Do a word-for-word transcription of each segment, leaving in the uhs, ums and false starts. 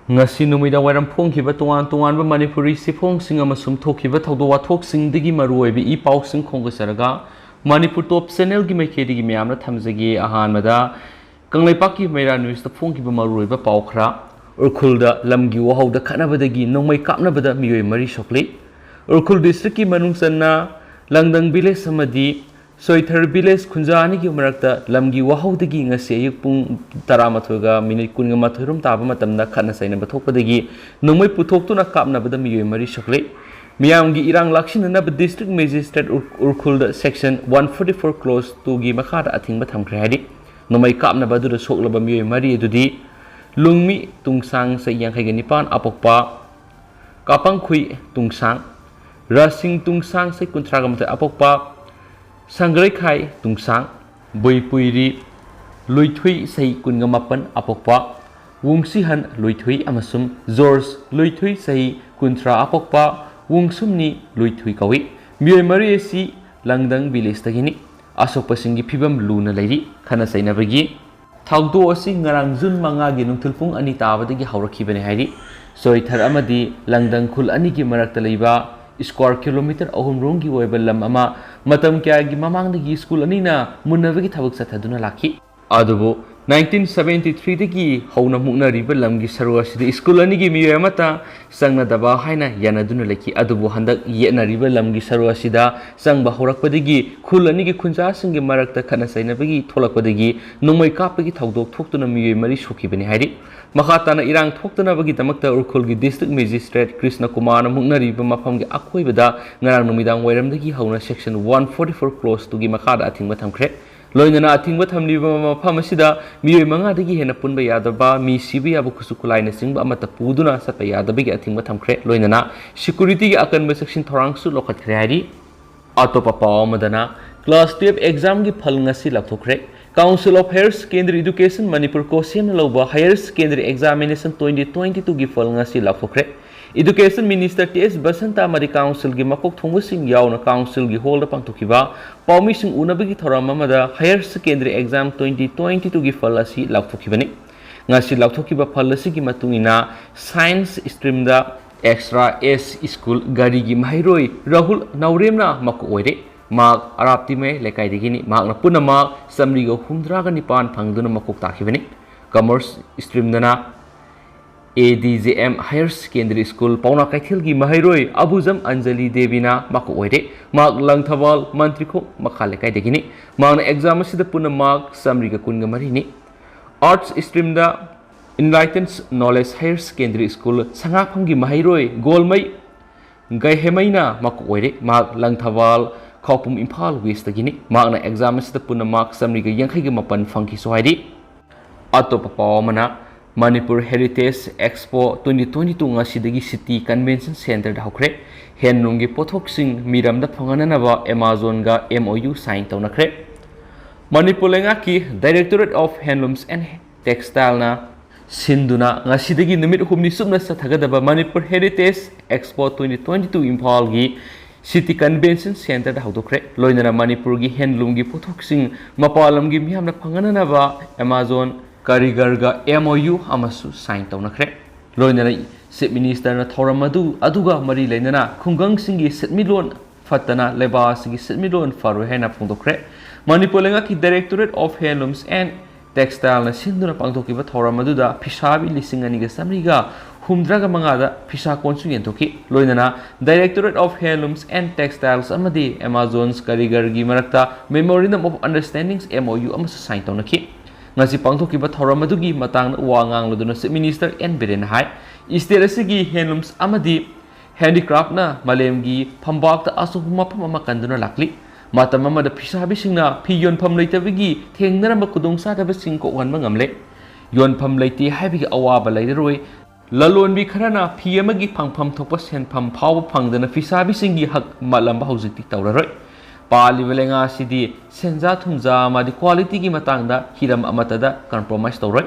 ꯉꯁꯤ ꯅꯨꯃꯤꯗꯥꯡ ꯋꯥꯏꯔꯝ ꯐꯣꯡꯈꯤꯕ ꯇꯣꯉꯥꯟ ꯇꯣꯉꯥꯟꯕ ꯃꯅꯤꯄꯨꯔꯤ ꯆꯦꯐꯣꯡꯁꯤꯡ ꯑꯃꯁꯨꯡ ꯊꯣꯛꯈꯤꯕ ꯊꯧꯗꯣꯛ ꯋꯥꯊꯣꯛꯁꯤꯡꯗꯒꯤ ꯃꯔꯨꯑꯣꯏꯕ ꯏ ꯄꯥꯎꯁꯤꯡ ꯈꯣꯝꯒꯠꯆꯔꯒ ꯃꯅꯤꯄꯨꯔ ꯇꯣꯞ ꯆꯦꯅꯦꯜꯒꯤ ꯃꯥꯏꯀꯩꯗꯒꯤ ꯃꯌꯥꯝꯅ ꯊꯝꯖꯒꯦ꯫ ꯑꯍꯥꯟꯕꯗ ꯀꯪꯂꯩꯄꯥꯛꯀꯤ ꯃꯩꯔꯥ ꯅ꯭ꯌꯨꯁꯇ ꯐꯣꯡꯈꯤꯕ ꯃꯔꯨꯑꯣꯏꯕ ꯄꯥꯎ ꯈꯔ꯫ ꯎꯔꯈꯨꯜꯗ ꯂꯝꯒꯤ ꯋꯥꯍꯧꯗ ꯈꯠꯅꯕꯗꯒꯤ ꯅꯣꯡꯃꯩ ꯀꯥꯞꯅꯕꯗ ꯃꯤꯑꯣꯏ ꯃꯔꯤ ꯁꯣꯛꯂꯤ꯫ ꯎꯔꯈꯨꯜ ꯗꯤꯁꯇ꯭ꯔꯤꯛꯀꯤ ꯃꯅꯨꯡ ꯆꯟꯅ ꯂꯪꯗꯪ ꯚꯤꯂꯦꯖ ꯑꯃꯗꯤ ꯁꯣꯏꯊꯔ ꯚꯤꯂꯦꯖ ꯈꯨꯟꯖꯥ ꯑꯅꯤꯒꯤ ꯃꯔꯛꯇ ꯂꯝꯒꯤ ꯋꯥꯍꯧꯗꯒꯤ ꯉꯁꯤ ꯑꯌꯨꯛ ꯄꯨꯡ ꯇꯔꯥꯃꯥꯊꯣꯏꯒ ꯃꯤꯅꯤꯠ ꯀꯨꯟꯒ ꯃꯥꯊꯣꯏ ꯔꯣꯝ ꯇꯥꯕ ꯃꯇꯝꯗ ꯈꯠꯅ ꯆꯩꯅꯕ ꯊꯣꯛꯄꯗꯒꯤ ꯅꯣꯡꯃꯩ ꯄꯨꯊꯣꯛꯇꯨꯅ ꯀꯥꯞꯅꯕꯗ ꯃꯤꯑꯣꯏ ꯃꯔꯤ ꯁꯣꯛꯂꯦ꯫ ꯃꯤꯌꯥꯝꯒꯤ ꯏꯔꯥꯡ ꯂꯥꯛꯁꯤꯟꯅꯅꯕ ꯗꯤꯁꯇ꯭ꯔꯤꯛ ꯃꯦꯖꯤꯁꯇ꯭ꯔꯦꯠ ꯎꯔ-, ꯎꯔꯈꯨꯜꯗ section one forty four clause ꯇꯨꯒꯤ ꯃꯈꯥꯗ ꯑꯊꯤꯡꯕ ꯊꯝꯈ꯭ꯔꯦ ꯍꯥꯏꯔꯤ꯫ ꯅꯣꯡꯃꯩ ꯀꯥꯞꯅꯕ ꯑꯗꯨꯗ ꯁꯣꯛꯂꯕ ꯃꯤꯑꯣꯏ ꯃꯔꯤ ꯑꯗꯨꯗꯤ ꯂꯨꯡꯃꯤ ꯇꯨꯡꯁꯥꯡ ꯆꯍꯤ ꯌꯥꯡꯈꯩꯒ ꯅꯤꯄꯥꯟ ꯑꯄꯣꯛꯄ, ꯀꯥꯄꯪꯈꯨꯏ ꯇꯨꯡꯁꯥꯡ, ꯔꯥꯁꯤꯡ ꯇꯨꯡꯁꯥꯡ ꯆꯍꯤ ꯀꯨꯟꯊ꯭ꯔꯥꯒ ꯃꯥꯊꯣꯏ ꯑꯄꯣꯛꯄ, ꯁꯪꯒ꯭ꯔꯩꯈꯥꯏ ꯇꯨꯡꯁꯥꯡ, ꯕꯨꯏꯄꯨꯏꯔꯤ ꯂꯨꯏꯊꯨꯏ ꯆꯍꯤ ꯀꯨꯟꯒ ꯃꯥꯄꯟ ꯑꯄꯣꯛꯄ, ꯋꯨꯡꯁꯤꯍꯟ ꯂꯨꯏꯊꯨꯏ ꯑꯃꯁꯨꯡ ꯖꯣꯔꯖ ꯂꯨꯏꯊꯨꯏ ꯆꯍꯤ ꯀꯨꯟꯊ꯭ꯔꯥ ꯑꯄꯣꯛꯄ ꯋꯨꯡꯁꯨꯝꯅꯤ ꯂꯨꯏꯊꯨꯏ ꯀꯧꯏ꯫ ꯃꯤꯑꯣꯏ ꯃꯔꯤ ꯑꯁꯤ ꯂꯪꯗꯪ ꯚꯤꯂꯦꯖꯇꯒꯤꯅꯤ꯫ ꯑꯁꯣꯛꯄꯁꯤꯡꯒꯤ ꯐꯤꯕꯝ ꯂꯨꯅ ꯂꯩꯔꯤ꯫ ꯈꯠꯅ ꯆꯩꯅꯕꯒꯤ ꯊꯧꯗꯣꯛ ꯑꯁꯤ ꯉꯔꯥꯡ ꯖꯨꯟ ꯃꯉꯥꯒꯤ ꯅꯨꯡꯊꯤꯜ ꯄꯨꯡ ꯑꯅꯤ ꯇꯥꯕꯗꯒꯤ ꯍꯧꯔꯛꯈꯤꯕꯅꯤ ꯍꯥꯏꯔꯤ꯫ ꯆꯣꯏꯊꯔ ꯑꯃꯗꯤ ꯂꯪꯗꯪ ꯈꯨꯜ ꯑꯅꯤꯒꯤ ꯃꯔꯛꯇ ꯂꯩꯕ ꯁ꯭ꯀ꯭ꯋꯥꯔ ꯀꯤꯂꯣꯃꯤꯇꯔ ꯑꯍꯨꯝ ꯔꯣꯝꯒꯤ ꯑꯣꯏꯕ ꯂꯝ ꯑꯃ ꯃꯇꯝ ꯀꯌꯥꯒꯤ ꯃꯃꯥꯡꯗꯒꯤ ꯁ꯭ꯀꯨꯜ ꯑꯅꯤꯅ ꯃꯨꯟꯅꯕꯒꯤ ꯊꯕꯛ ꯆꯠꯊꯗꯨꯅ ꯂꯥꯛꯈꯤ꯫ ꯑꯗꯨꯕꯨ ꯅꯥꯏꯟꯇꯤꯟ ꯁꯚꯦꯟꯇꯤ ꯊ꯭ꯔꯤꯗꯒꯤ ꯍꯧꯅ ꯃꯨꯛꯅꯔꯤꯕ ꯂꯝꯒꯤ ꯁꯔꯨ ꯑꯁꯤꯗ ꯁ꯭ꯀꯨꯜ ꯑꯅꯤꯒꯤ ꯃꯤꯑꯣꯏ ꯑꯃꯠꯇ ꯆꯪꯅꯗꯕ ꯍꯥꯏꯅ ꯌꯥꯅꯗꯨꯅ ꯂꯩꯈꯤ꯫ ꯑꯗꯨꯕꯨ ꯍꯟꯗꯛ ꯌꯦꯠꯅꯔꯤꯕ ꯂꯝꯒꯤ ꯁꯔꯨ ꯑꯁꯤꯗ ꯆꯪꯕ ꯍꯧꯔꯛꯄꯗꯒꯤ ꯈꯨꯜ ꯑꯅꯤꯒꯤ ꯈꯨꯟꯖꯥꯁꯤꯡꯒꯤ ꯃꯔꯛꯇ ꯈꯠꯅ ꯆꯩꯅꯕꯒꯤ ꯊꯣꯛꯂꯛꯄꯗꯒꯤ ꯅꯣꯡꯃꯩ ꯀꯥꯞꯄꯒꯤ ꯊꯧꯗꯣꯛ ꯊꯣꯛꯇꯨꯅ ꯃꯤꯑꯣꯏ ꯃꯔꯤ ꯁꯣꯛꯈꯤꯕꯅꯤ ꯍꯥꯏꯔꯤ꯫ ꯃꯈꯥ ꯇꯥꯅ ꯏꯔꯥꯡ ꯊꯣꯛꯇꯅꯕꯒꯤꯗꯃꯛꯇ ꯎꯔꯈꯨꯜꯒꯤ ꯗꯤꯁꯇ꯭ꯔꯤꯛ ꯃꯦꯖꯤꯁꯇ꯭ꯔꯦꯠ ꯀ꯭ꯔꯤꯁꯅ ꯀꯨꯃꯥꯔꯅ ꯃꯨꯛꯅꯔꯤꯕ ꯃꯐꯝꯒꯤ ꯑꯀꯣꯏꯕꯗ ꯉꯔꯥꯡ ꯅꯨꯃꯤꯗꯥꯡ ꯋꯥꯏꯔꯝꯗꯒꯤ ꯍꯧꯅ section one forty four clause ꯇꯨꯒꯤ ꯃꯈꯥꯗ ꯑꯊꯤꯡꯕ ꯊꯝꯈ꯭ꯔꯦ꯫ ꯂꯣꯏꯅꯅ ꯑꯊꯤꯡꯕ ꯊꯝꯂꯤꯕ ꯃꯐꯝ ꯑꯁꯤꯗ ꯃꯤꯑꯣꯏ ꯃꯉꯥꯗꯒꯤ ꯍꯦꯟꯅ ꯄꯨꯟꯕ ꯌꯥꯗꯕ, ꯃꯤ ꯁꯤꯕ ꯌꯥꯕ ꯈꯨꯠꯁꯨ ꯈꯨꯠꯂꯥꯏꯅꯆꯤꯡꯕ ꯑꯃꯠꯇ ꯄꯨꯗꯨꯅ ꯆꯠꯄ ꯌꯥꯗꯕꯒꯤ ꯑꯊꯤꯡꯕ ꯊꯝꯈ꯭ꯔꯦ꯫ ꯂꯣꯏꯅꯅ ꯁꯦꯀ꯭ꯌꯨꯔꯤꯇꯤꯒꯤ ꯑꯀꯟꯕ ꯆꯦꯛꯁꯤꯟ ꯊꯧꯔꯥꯡꯁꯨ ꯂꯧꯈꯠꯈ꯭ꯔꯦ ꯍꯥꯏꯔꯤ꯫ ꯑꯇꯣꯞꯄ ꯄꯥꯎ ꯑꯃꯗꯅ, ꯀ꯭ꯂꯥꯁ ꯇꯨꯌꯦꯜꯐ ꯑꯦꯛꯖꯥꯝꯒꯤ ꯐꯜ ꯉꯁꯤ ꯂꯥꯎꯊꯣꯛꯈ꯭ꯔꯦ꯫ Council of Higher Secondary Education Manipur ꯀꯣ ꯁꯦꯝꯅ ꯂꯧꯕ higher secondary examination twenty twenty ꯇꯨꯒꯤ ꯐꯜ ꯉꯁꯤ ꯂꯥꯎꯊꯣꯛꯈ꯭ꯔꯦ꯫ ꯏꯗꯨꯀꯦꯁꯟ ꯃꯤꯅꯤꯁꯇꯔ ꯇꯤ ꯑꯦꯁ ꯕꯁꯟꯇ ꯑꯃꯗꯤ ꯀꯥꯎꯟꯁꯤꯜꯒꯤ ꯃꯀꯣꯛ ꯊꯣꯡꯕꯁꯤꯡ ꯌꯥꯎꯅ ꯀꯥꯎꯟꯁꯤꯜꯒꯤ ꯍꯣꯜꯗ ꯄꯥꯡꯊꯣꯛꯈꯤꯕ ꯄꯥꯎꯃꯤꯁꯤꯡ ꯎꯅꯕꯒꯤ ꯊꯧꯔꯝ ꯑꯃꯗ higher secondary exam twenty twenty ꯇꯨꯒꯤ ꯐꯜ ꯑꯁꯤ ꯂꯥꯎꯊꯣꯛꯈꯤꯕꯅꯤ꯫ ꯉꯁꯤ ꯂꯥꯎꯊꯣꯛꯈꯤꯕ ꯐꯜ ꯑꯁꯤꯒꯤ ꯃꯇꯨꯡ ꯏꯟꯅ ꯁꯥꯏꯟꯁ ꯁ꯭ꯇ꯭ꯔꯤꯝꯗ ꯑꯦꯛꯁꯇ꯭ꯔꯥ ꯑꯦꯁ ꯁ꯭ꯀꯨꯜ ꯒꯥꯔꯤꯒꯤ ꯃꯍꯩꯔꯣꯏ ꯔꯥꯍꯨꯜ ꯅꯥꯎꯔꯦꯝꯅ ꯃꯀꯣꯛ ꯑꯣꯏꯔꯦ꯫ ꯃꯍꯥꯛ ꯑꯔꯥꯞꯇꯤꯃꯩ ꯂꯩꯀꯥꯏꯗꯒꯤꯅꯤ꯫ ꯃꯍꯥꯛꯅ ꯄꯨꯟꯅ ꯃꯥꯔꯛ ꯆꯥꯃꯔꯤꯒ ꯍꯨꯝꯗ꯭ꯔꯥꯒ ꯅꯤꯄꯥꯟ ꯐꯪꯗꯨꯅ ꯃꯀꯣꯛ ꯇꯥꯈꯤꯕꯅꯤ꯫ ꯀꯃꯔꯁ ꯁ꯭ꯇ꯭ꯔꯤꯝꯗꯅ A D J M higher secondary school ꯄꯥꯎꯅꯥ ꯀꯩꯊꯦꯜꯒꯤ ꯃꯍꯩꯔꯣꯏ ꯑꯕꯨꯖꯝ ꯑꯟꯖꯂꯤ ꯗꯦꯕꯤꯅ ꯃꯀꯣꯛ ꯑꯣꯏꯔꯦ꯫ ꯃꯍꯥꯛ ꯂꯪꯊꯕꯥꯜ ꯃꯟꯇ꯭ꯔꯤꯈꯣꯡ ꯃꯈꯥ ꯂꯩꯀꯥꯏꯗꯒꯤꯅꯤ꯫ ꯃꯍꯥꯛꯅ ꯑꯦꯛꯖꯥꯝ ꯑꯁꯤꯗ ꯄꯨꯟꯅ ꯃꯥꯔꯛ ꯆꯥꯃꯔꯤꯒ ꯀꯨꯟꯒ ꯃꯔꯤꯅꯤ꯫ ꯑꯥꯔꯠꯁ ꯁ꯭ꯇ꯭ꯔꯤꯝꯗ enlightens knowledge higher secondary school ꯁꯉꯥꯛꯐꯝꯒꯤ ꯃꯍꯩꯔꯣꯏ ꯒꯣꯜꯃꯩ ꯒꯩꯍꯦꯃꯩꯅ ꯃꯀꯣꯛ ꯑꯣꯏꯔꯦ꯫ ꯃꯍꯥꯛ ꯂꯪꯊꯕꯥꯜ ꯈꯥꯎꯄꯨꯝ ꯏꯝꯐꯥꯜ ꯋꯦꯁꯇꯒꯤꯅꯤ꯫ ꯃꯍꯥꯛꯅ ꯑꯦꯛꯖꯥꯝ ꯑꯁꯤꯗ ꯄꯨꯟꯅ ꯃꯥꯔꯛ ꯆꯥꯃꯔꯤꯒ ꯌꯥꯡꯈꯩꯒ ꯃꯥꯄꯟ ꯐꯪꯈꯤꯁꯨ ꯍꯥꯏꯔꯤ꯫ ꯑꯇꯣꯞꯄ ꯄꯥꯎ ꯑꯃꯅ, Manipur heritage expo twenty twenty two ꯉꯁꯤꯗꯒꯤ ꯁꯤꯇꯤ ꯀꯟꯚꯦꯟꯁꯟ ꯁꯦꯟꯇꯔꯗ ꯍꯧꯈ꯭ꯔꯦ꯫ ꯍꯦꯟꯂꯨꯝꯒꯤ ꯄꯣꯠꯊꯣꯛꯁꯤꯡ ꯃꯤꯔꯝꯗ ꯐꯪꯍꯟꯅꯅꯕ ꯑꯦꯃꯥꯖꯣꯟꯒ M O U sign ꯇꯧꯅꯈ꯭ꯔꯦ꯫ Manipur ꯂꯩꯉꯥꯛꯀꯤ Directorate of Handlooms and Textileꯅ ꯁꯤꯟꯗꯨꯅ ꯉꯁꯤꯗꯒꯤ ꯅꯨꯃꯤꯠ ꯍꯨꯝꯅꯤ ꯆꯨꯞꯅ ꯆꯠꯊꯒꯗꯕ Manipur heritage expo twenty twenty two ꯏꯝꯐꯥꯜꯒꯤ ꯁꯤꯇꯤ ꯀꯟꯚꯦꯟꯁꯟ ꯁꯦꯟꯇꯔꯗ ꯍꯧꯗꯣꯛꯈ꯭ꯔꯦ꯫ ꯂꯣꯏꯅꯅ ꯃꯅꯤꯄꯨꯔꯒꯤ ꯍꯦꯟꯂꯨꯝꯒꯤ ꯄꯣꯠꯊꯣꯛꯁꯤꯡ ꯃꯄꯥꯟ ꯂꯝꯒꯤ ꯃꯤꯌꯥꯝꯅ ꯐꯪꯍꯟꯅꯅꯕ ꯑꯦꯃꯥꯖꯣꯟ ꯀꯔꯤꯒꯔꯒ ꯑꯦꯝ ꯑꯣ ꯌꯨ ꯑꯃꯁꯨ ꯁꯥꯏꯟ ꯇꯧꯅꯈ꯭ꯔꯦ꯫ ꯂꯣꯏꯅꯅ ꯆꯤꯐ ꯃꯤꯅꯤꯁꯇꯔꯅ ꯊꯧꯔꯝ ꯑꯗꯨ, ꯑꯗꯨꯒ ꯃꯔꯤ ꯂꯩꯅꯅ ꯈꯨꯡꯒꯪꯁꯤꯡꯒꯤ ꯁꯦꯟꯃꯤꯠꯂꯣꯟ ꯐꯠꯇꯅ ꯂꯩꯕꯥꯛ ꯑꯁꯤꯒꯤ ꯁꯦꯟꯃꯤꯠꯂꯣꯟ ꯐꯔꯣꯏ ꯍꯥꯏꯅ ꯐꯣꯡꯗꯣꯛꯈ꯭ꯔꯦ꯫ ꯃꯅꯤꯄꯨꯔ ꯂꯩꯉꯥꯛꯀꯤ Directorate of Handlooms and Textileꯅ ꯁꯤꯟꯗꯨꯅ ꯄꯥꯡꯊꯣꯛꯈꯤꯕ ꯊꯧꯔꯝ ꯑꯗꯨꯗ ꯐꯤꯁꯥꯕꯤ ꯂꯤꯁꯤꯡ ꯑꯅꯤꯒ ꯆꯥꯃꯔꯤꯒ ꯍꯨꯝꯗ꯭ꯔꯥꯒ ꯃꯉꯥꯗ ꯐꯤꯁꯥ ꯀꯣꯟꯁꯨ ꯌꯦꯟꯊꯣꯛꯈꯤ꯫ ꯂꯣꯏꯅꯅ Directorate of Handlooms and Textiles ꯑꯃꯗꯤ ꯑꯦꯃꯥꯖꯣꯟꯁ ꯀꯔꯤꯒꯔꯒꯤ ꯃꯔꯛꯇ Memorandum of Understandings, M O U, ꯑꯃꯁꯨ ꯁꯥꯏꯟ ꯇꯧꯅꯈꯤ꯫ ꯉꯁꯤ ꯄꯥꯡꯊꯣꯛꯈꯤꯕ ꯊꯧꯔꯝ ꯑꯗꯨꯒꯤ ꯃꯇꯥꯡꯗ ꯋꯥ ꯉꯥꯡꯂꯗꯨꯅ ꯆꯤꯐ ꯃꯤꯅꯤꯁꯇꯔ ꯑꯦꯟ ꯕꯤꯔꯦꯟꯅ ꯍꯥꯏ, ꯁ꯭ꯇꯦꯠ ꯑꯁꯤꯒꯤ ꯍꯦꯟꯂꯨꯝꯁ ꯑꯃꯗꯤ ꯍꯦꯟꯗꯤꯀ꯭ꯔꯥꯐꯅ ꯃꯥꯂꯦꯝꯒꯤ ꯐꯝꯕꯥꯛꯇ ꯑꯆꯧꯕ ꯃꯐꯝ ꯑꯃ ꯀꯟꯗꯨꯅ ꯂꯥꯛꯂꯤ꯫ ꯃꯇꯝ ꯑꯃꯗ ꯐꯤꯁꯥꯕꯤꯁꯤꯡꯅ ꯐꯤ ꯌꯣꯟꯐꯝ ꯂꯩꯇꯕꯒꯤ ꯊꯦꯡꯅꯔꯝꯕ ꯈꯨꯗꯣꯡꯆꯥꯗꯕꯁꯤꯡ ꯀꯣꯛꯍꯟꯕ ꯉꯝꯂꯦ꯫ ꯌꯣꯟꯐꯝ ꯂꯩꯇꯦ ꯍꯥꯏꯕꯒꯤ ꯑꯋꯥꯕ ꯂꯩꯔꯔꯣꯏ꯫ ꯂꯂꯣꯟꯕꯤ ꯈꯔꯅ ꯐꯤ ꯑꯃꯒꯤ ꯐꯪꯐꯝ ꯊꯣꯛꯄ ꯁꯦꯟꯐꯝ ꯐꯥꯎꯕ ꯐꯪꯗꯅ ꯐꯤꯁꯥꯕꯤꯁꯤꯡꯒꯤ ꯍꯛ ꯃꯠꯂꯝꯕ ꯍꯧꯖꯤꯛꯇꯤ ꯇꯧꯔꯔꯣꯏ꯫ ꯄꯥꯜꯂꯤꯕ ꯂꯩꯉꯥꯛ ꯑꯁꯤꯗꯤ ꯁꯦꯟꯖꯥ ꯊꯨꯝꯖꯥ ꯑꯃꯗꯤ ꯀ꯭ꯋꯥꯂꯤꯇꯤꯒꯤ ꯃꯇꯥꯡꯗ ꯍꯤꯔꯝ ꯑꯃꯠꯇꯗ ꯀꯝꯄ꯭ꯔꯣꯃꯥꯏꯁ ꯇꯧꯔꯣꯏ꯫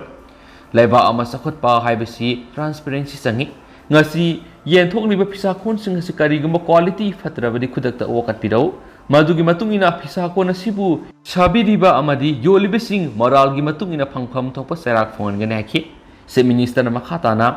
ꯂꯩꯕꯥꯛ ꯑꯃ ꯆꯥꯎꯈꯠꯄ ꯍꯥꯏꯕꯁꯤ ꯇ꯭ꯔꯥꯟꯁꯄꯦꯔꯦꯟꯁꯤ ꯆꯪꯏ꯫ ꯉꯁꯤ ꯌꯦꯟꯊꯣꯛꯂꯤꯕ ꯐꯤꯁꯥꯈꯣꯟꯁꯤꯡ ꯑꯁꯤ ꯀꯔꯤꯒꯨꯝꯕ ꯀ꯭ꯋꯥꯂꯤꯇꯤ ꯐꯠꯇ꯭ꯔꯕꯗꯤ ꯈꯨꯗꯛꯇ ꯋꯥꯀꯠꯄꯤꯔꯛꯎ꯫ ꯃꯗꯨꯒꯤ ꯃꯇꯨꯡ ꯏꯟꯅ ꯐꯤꯁꯥ ꯀꯣꯟ ꯑꯁꯤꯕꯨ ꯁꯥꯕꯤꯔꯤꯕ ꯑꯃꯗꯤ ꯌꯣꯜꯂꯤꯕꯁꯤꯡ ꯃꯔꯥꯜꯒꯤ ꯃꯇꯨꯡ ꯏꯟꯅ ꯐꯪꯐꯝ ꯊꯣꯛꯄ ꯆꯩꯔꯥꯛ ꯐꯪꯍꯟꯒꯅꯤ ꯍꯥꯏꯈꯤ꯫ Chief Minister ꯅ ꯃꯈꯥ ꯇꯥꯅ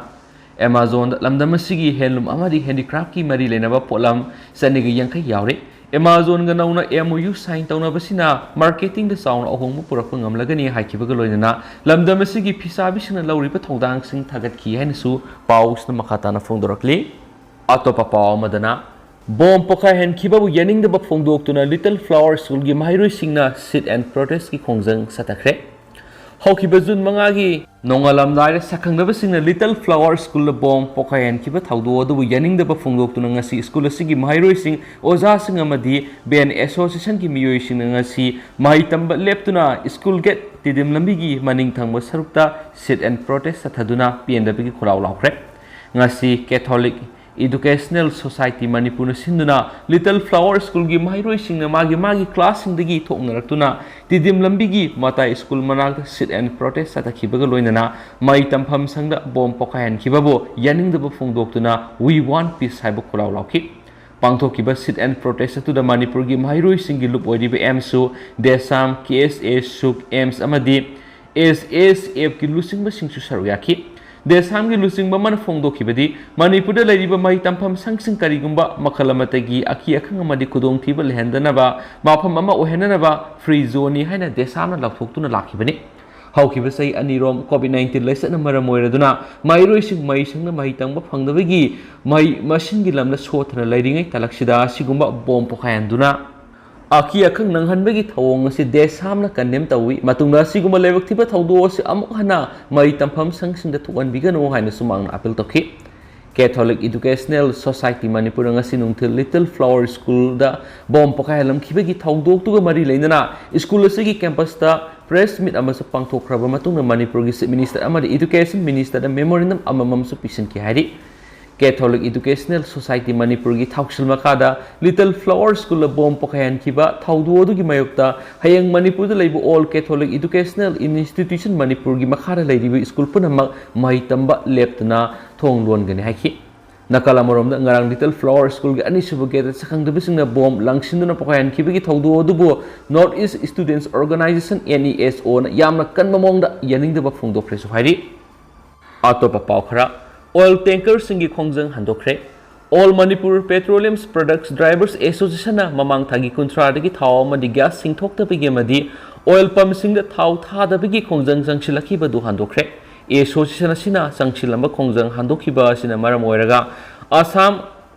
Amazon ꯗ ꯂꯝꯗꯝ ꯑꯁꯤꯒꯤ handloom ꯑꯃꯗꯤ handicraft ꯀꯤ ꯃꯔꯤ ꯂꯩꯅꯕ ꯄꯣꯠꯂꯝ ꯆꯅꯤꯒ ꯌꯥꯡꯈꯩ ꯌꯥꯎꯔꯤ꯫ Amazon ꯒ ꯅꯧꯅ M O U sign ꯇꯧꯅꯕꯁꯤꯅ marketing ꯗ ꯆꯥꯎꯅ ꯑꯍꯣꯡꯕ ꯄꯨꯔꯛꯄ ꯉꯝꯂꯒꯅꯤ ꯍꯥꯏꯈꯤꯕꯒ ꯂꯣꯏꯅꯅ ꯂꯝꯗꯝ ꯑꯁꯤꯒꯤ ꯐꯤꯁꯥꯕꯤꯁꯤꯡꯅ ꯂꯧꯔꯤꯕ ꯊꯧꯗꯥꯡꯁꯤꯡ ꯊꯥꯒꯠꯈꯤ ꯍꯥꯏꯅꯁꯨ ꯄꯥꯎꯁꯤꯅ ꯃꯈꯥ ꯇꯥꯅ ꯐꯣꯡꯗꯣꯔꯛꯂꯤ꯫ ꯑꯇꯣꯞꯄ ꯄꯥꯎ ꯑꯃꯗꯅ, ꯕꯣꯝ ꯄꯣꯈꯥꯏꯍꯟꯈꯤꯕꯕꯨ ꯌꯥꯅꯤꯡꯗꯕ ꯐꯣꯡꯗꯣꯛꯇꯨꯅ Little Flower School ꯒꯤ ꯃꯍꯩꯔꯣꯏꯁꯤꯡꯅ sit and protest ꯀꯤ ꯈꯣꯡꯖꯪ ꯆꯠꯊꯈ꯭ꯔꯦ꯫ ꯍꯧꯈꯤꯕ ꯖꯨꯟ ꯃꯉꯥꯒꯤ ꯅꯣꯡꯉꯥꯜꯂꯝꯗꯥꯏꯗ ꯁꯛꯈꯪꯅꯕꯁꯤꯡꯅ Little Flower School ꯗ ꯕꯣꯝ ꯄꯣꯈꯥꯏꯍꯟꯈꯤꯕ ꯊꯧꯗꯣꯛ ꯑꯗꯨꯕꯨ ꯌꯥꯅꯤꯡꯗꯕ ꯐꯣꯡꯗꯣꯛꯇꯨꯅ ꯉꯁꯤ ꯁ꯭ꯀꯨꯜ ꯑꯁꯤꯒꯤ ꯃꯍꯩꯔꯣꯏꯁꯤꯡ, ꯑꯣꯖꯥꯁꯤꯡ ꯑꯃꯗꯤ band association ꯒꯤ ꯃꯤꯑꯣꯏꯁꯤꯡꯅ ꯉꯁꯤ ꯃꯍꯩ ꯇꯝꯕ ꯂꯦꯞꯇꯨꯅ ꯁ꯭ꯀꯨꯜ ꯒꯦꯠ ꯇꯤꯗꯤꯝ ꯂꯝꯕꯤꯒꯤ ꯃꯅꯤꯡ ꯊꯪꯕ ꯁꯔꯨꯛꯇ sit and protest ꯆꯠꯊꯗꯨꯅ ꯄꯦꯟꯗꯕꯒꯤ ꯈꯣꯜꯂꯥꯎ ꯂꯥꯎꯈ꯭ꯔꯦ꯫ ꯉꯁꯤ Catholic Educational Society ꯃꯅꯤꯄꯨꯔꯅ ꯁꯤꯟꯗꯨꯅ Little Flower School ꯒꯤ ꯃꯍꯩꯔꯣꯏꯁꯤꯡꯅ ꯃꯥꯒꯤ ꯃꯥꯒꯤ class ꯁꯤꯡꯗꯒꯤ ꯊꯣꯛꯅꯔꯛꯇꯨꯅ ꯇꯤꯗꯤꯝ ꯂꯝꯕꯤꯒꯤ ꯃꯇꯥꯏ ꯁ꯭ꯀꯨꯜ ꯃꯅꯥꯛꯇ sit and protest ꯆꯠꯊꯈꯤꯕꯒ ꯂꯣꯏꯅꯅ ꯃꯍꯩ ꯇꯝꯐꯝ ꯁꯪꯗ ꯕꯣꯝ ꯄꯣꯈꯥꯏꯍꯟꯈꯤꯕꯕꯨ ꯌꯥꯅꯤꯡꯗꯕ ꯐꯣꯡꯗꯣꯛꯇꯨꯅ "We want peace" ꯍꯥꯏꯕ ꯈꯣꯜꯂꯥꯎ ꯂꯥꯎꯈꯤ꯫ ꯄꯥꯡꯊꯣꯛꯈꯤꯕ sit and protest ꯑꯗꯨꯗ ꯃꯅꯤꯄꯨꯔꯒꯤ ꯃꯍꯩꯔꯣꯏꯁꯤꯡꯒꯤ ꯂꯨꯞ ꯑꯣꯏꯔꯤꯕ ꯑꯦꯝꯁꯨ, ꯗꯦꯁꯥꯝ, ꯀꯦ ꯑꯦꯁ ꯑꯦ, ꯁꯨꯛ, ꯑꯦꯝꯁ ꯑꯃꯗꯤ ꯑꯦꯁ ꯑꯦꯁ ꯑꯦꯐ ꯀꯤ ꯂꯨꯆꯤꯡꯕꯁꯤꯡꯁꯨ ꯁꯔꯨꯛ ꯌꯥꯈꯤ꯫ ꯗꯦꯁꯥꯝꯒꯤ ꯂꯨꯆꯤꯡꯕ ꯑꯃꯅ ꯐꯣꯡꯗꯣꯛꯈꯤꯕꯗꯤ, ꯃꯅꯤꯄꯨꯔꯗ ꯂꯩꯔꯤꯕ ꯃꯍꯩ ꯇꯝꯐꯝ ꯁꯪꯁꯤꯡ ꯀꯔꯤꯒꯨꯝꯕ ꯃꯈꯜ ꯑꯃꯠꯇꯒꯤ ꯑꯀꯤ ꯑꯈꯪ ꯑꯃꯗꯤ ꯈꯨꯗꯣꯡꯊꯤꯕ ꯂꯩꯍꯟꯗꯅꯕ ꯃꯐꯝ ꯑꯃ ꯑꯣꯏꯍꯟꯅꯅꯕ free zone ꯅꯤ ꯍꯥꯏꯅ ꯗꯦꯁꯥꯝꯅ ꯂꯥꯎꯊꯣꯛꯇꯨꯅ ꯂꯥꯛꯈꯤꯕꯅꯤ꯫ ꯍꯧꯈꯤꯕ ꯆꯍꯤ ꯑꯅꯤꯔꯣꯝ COVID nineteen ꯂꯥꯏꯆꯠꯅ ꯃꯔꯝ ꯑꯣꯏꯔꯗꯨꯅ ꯃꯍꯩꯔꯣꯏꯁꯤꯡ ꯃꯍꯩ ꯁꯪꯗ ꯃꯍꯩ ꯇꯝꯕ ꯐꯪꯗꯕꯒꯤ ꯃꯍꯩ ꯃꯁꯤꯡꯒꯤ ꯂꯝꯗ ꯁꯣꯠꯊꯅ ꯂꯩꯔꯤꯉꯩ ꯇꯥꯂꯛꯁꯤꯗ ꯑꯁꯤꯒꯨꯝꯕ ꯕꯣꯝ ꯄꯣꯈꯥꯏꯍꯟꯗꯨꯅ ꯑꯀꯤ ꯑꯈꯪ ꯅꯪꯍꯟꯕꯒꯤ ꯊꯧꯑꯣꯡ ꯑꯁꯤ ꯗꯦꯁꯥꯝꯅ condemn ꯇꯧꯏ꯫ ꯃꯇꯨꯡꯗ ꯑꯁꯤꯒꯨꯝꯕ ꯂꯥꯏꯕꯛ ꯊꯤꯕ ꯊꯧꯗꯣꯛ ꯑꯁꯤ ꯑꯃꯨꯛ ꯍꯟꯅ ꯃꯍꯩ ꯇꯝꯐꯝ ꯁꯪꯁꯤꯡꯗ ꯊꯣꯛꯍꯟꯕꯤꯒꯅꯨ ꯍꯥꯏꯅꯁꯨ ꯃꯍꯥꯛꯅ appeal ꯇꯧꯈꯤ꯫ Catholic Educational Society ꯃꯅꯤꯄꯨꯔꯅ ꯉꯁꯤ ꯅꯨꯡꯊꯤꯜ Little Flower School ꯗ ꯕꯣꯝ ꯄꯣꯈꯥꯏꯍꯜꯂꯝꯈꯤꯕꯒꯤ ꯊꯧꯗꯣꯛꯇꯨꯒ ꯃꯔꯤ ꯂꯩꯅꯅ ꯁ꯭ꯀꯨꯜ ꯑꯁꯤꯒꯤ campus ꯇ press meet ꯑꯃꯁꯨ ꯄꯥꯡꯊꯣꯛꯈ꯭ꯔꯕ ꯃꯇꯨꯡꯗ ꯃꯅꯤꯄꯨꯔꯒꯤ Chief Minister ꯑꯃꯗꯤ Education Minister ꯗ memorandum ꯑꯃꯃꯝꯁꯨ ꯄꯤꯁꯤꯟꯈꯤ ꯍꯥꯏꯔꯤ꯫ Catholic Educational Society ꯃꯅꯤꯄꯨꯔꯒꯤ ꯊꯧꯁꯤꯜ ꯃꯈꯥꯗ Little Flower School ꯗ ꯕꯣꯝ ꯄꯣꯈꯥꯏꯍꯟꯈꯤꯕ ꯊꯧꯗꯣꯛ ꯑꯗꯨꯒꯤ ꯃꯥꯌꯣꯛꯇ ꯍꯌꯦꯡ ꯃꯅꯤꯄꯨꯔꯗ ꯂꯩꯕ All Catholic Educational Institution ꯃꯅꯤꯄꯨꯔꯒꯤ ꯃꯈꯥꯗ ꯂꯩꯔꯤꯕ ꯁ꯭ꯀꯨꯜ ꯄꯨꯝꯅꯃꯛ ꯃꯍꯩ ꯇꯝꯕ ꯂꯦꯞꯇꯅ ꯊꯣꯡ ꯂꯣꯟꯒꯅꯤ ꯍꯥꯏꯈꯤ꯫ ꯅꯥꯀꯜ ꯑꯃꯔꯣꯝꯗ, ꯉꯔꯥꯡ Little Flower Schoolꯒꯤ ꯑꯅꯤꯁꯨꯕ gateꯇ ꯁꯛꯈꯪꯗꯕꯁꯤꯡꯅ bomb ꯂꯪꯁꯤꯟꯗꯨꯅ ꯄꯣꯈꯥꯏꯍꯟꯈꯤꯕꯒꯤ ꯊꯧꯗꯣꯛ ꯑꯗꯨꯕꯨ North East Students Organization, NESOꯅ ꯌꯥꯝꯅ ꯀꯟꯕ ꯃꯑꯣꯡꯗ ꯌꯥꯅꯤꯡꯗꯕ ꯐꯣꯡꯗꯣꯛꯈ꯭ꯔꯦꯁꯨ ꯍꯥꯏꯔꯤ꯫ ꯑꯇꯣꯞꯄ ꯄꯥꯎ ꯈꯔ꯫ Oil tankerꯁꯤꯡꯒꯤ ꯈꯣꯡꯖꯪ ꯍꯟꯗꯣꯛꯈ꯭ꯔꯦ꯫ All Manipur Petroleum Products Drivers Associationꯅ ꯃꯃꯥꯡ ꯊꯥꯒꯤ ꯀꯨꯟꯊ꯭ꯔꯥꯗꯒꯤ ꯊꯥꯎ ꯑꯃꯗꯤ gas ꯁꯤꯡꯊꯣꯛꯇꯕꯒꯤ ꯑꯃꯗꯤ oil pumpꯁꯤꯡꯗ ꯊꯥꯎ ꯊꯥꯗꯕꯒꯤ ꯈꯣꯡꯖꯪ ꯆꯪꯁꯤꯜꯂꯛꯈꯤꯕꯗꯨ ꯍꯟꯗꯣꯛꯈ꯭ꯔꯦ꯫ Association ꯑꯁꯤꯅ ꯆꯪꯁꯤꯜꯂꯝꯕ ꯈꯣꯡꯖꯪ ꯍꯟꯗꯣꯛꯈꯤꯕ ꯑꯁꯤꯅ ꯃꯔꯝ ꯑꯣꯏꯔꯒ ꯑꯁꯥꯝ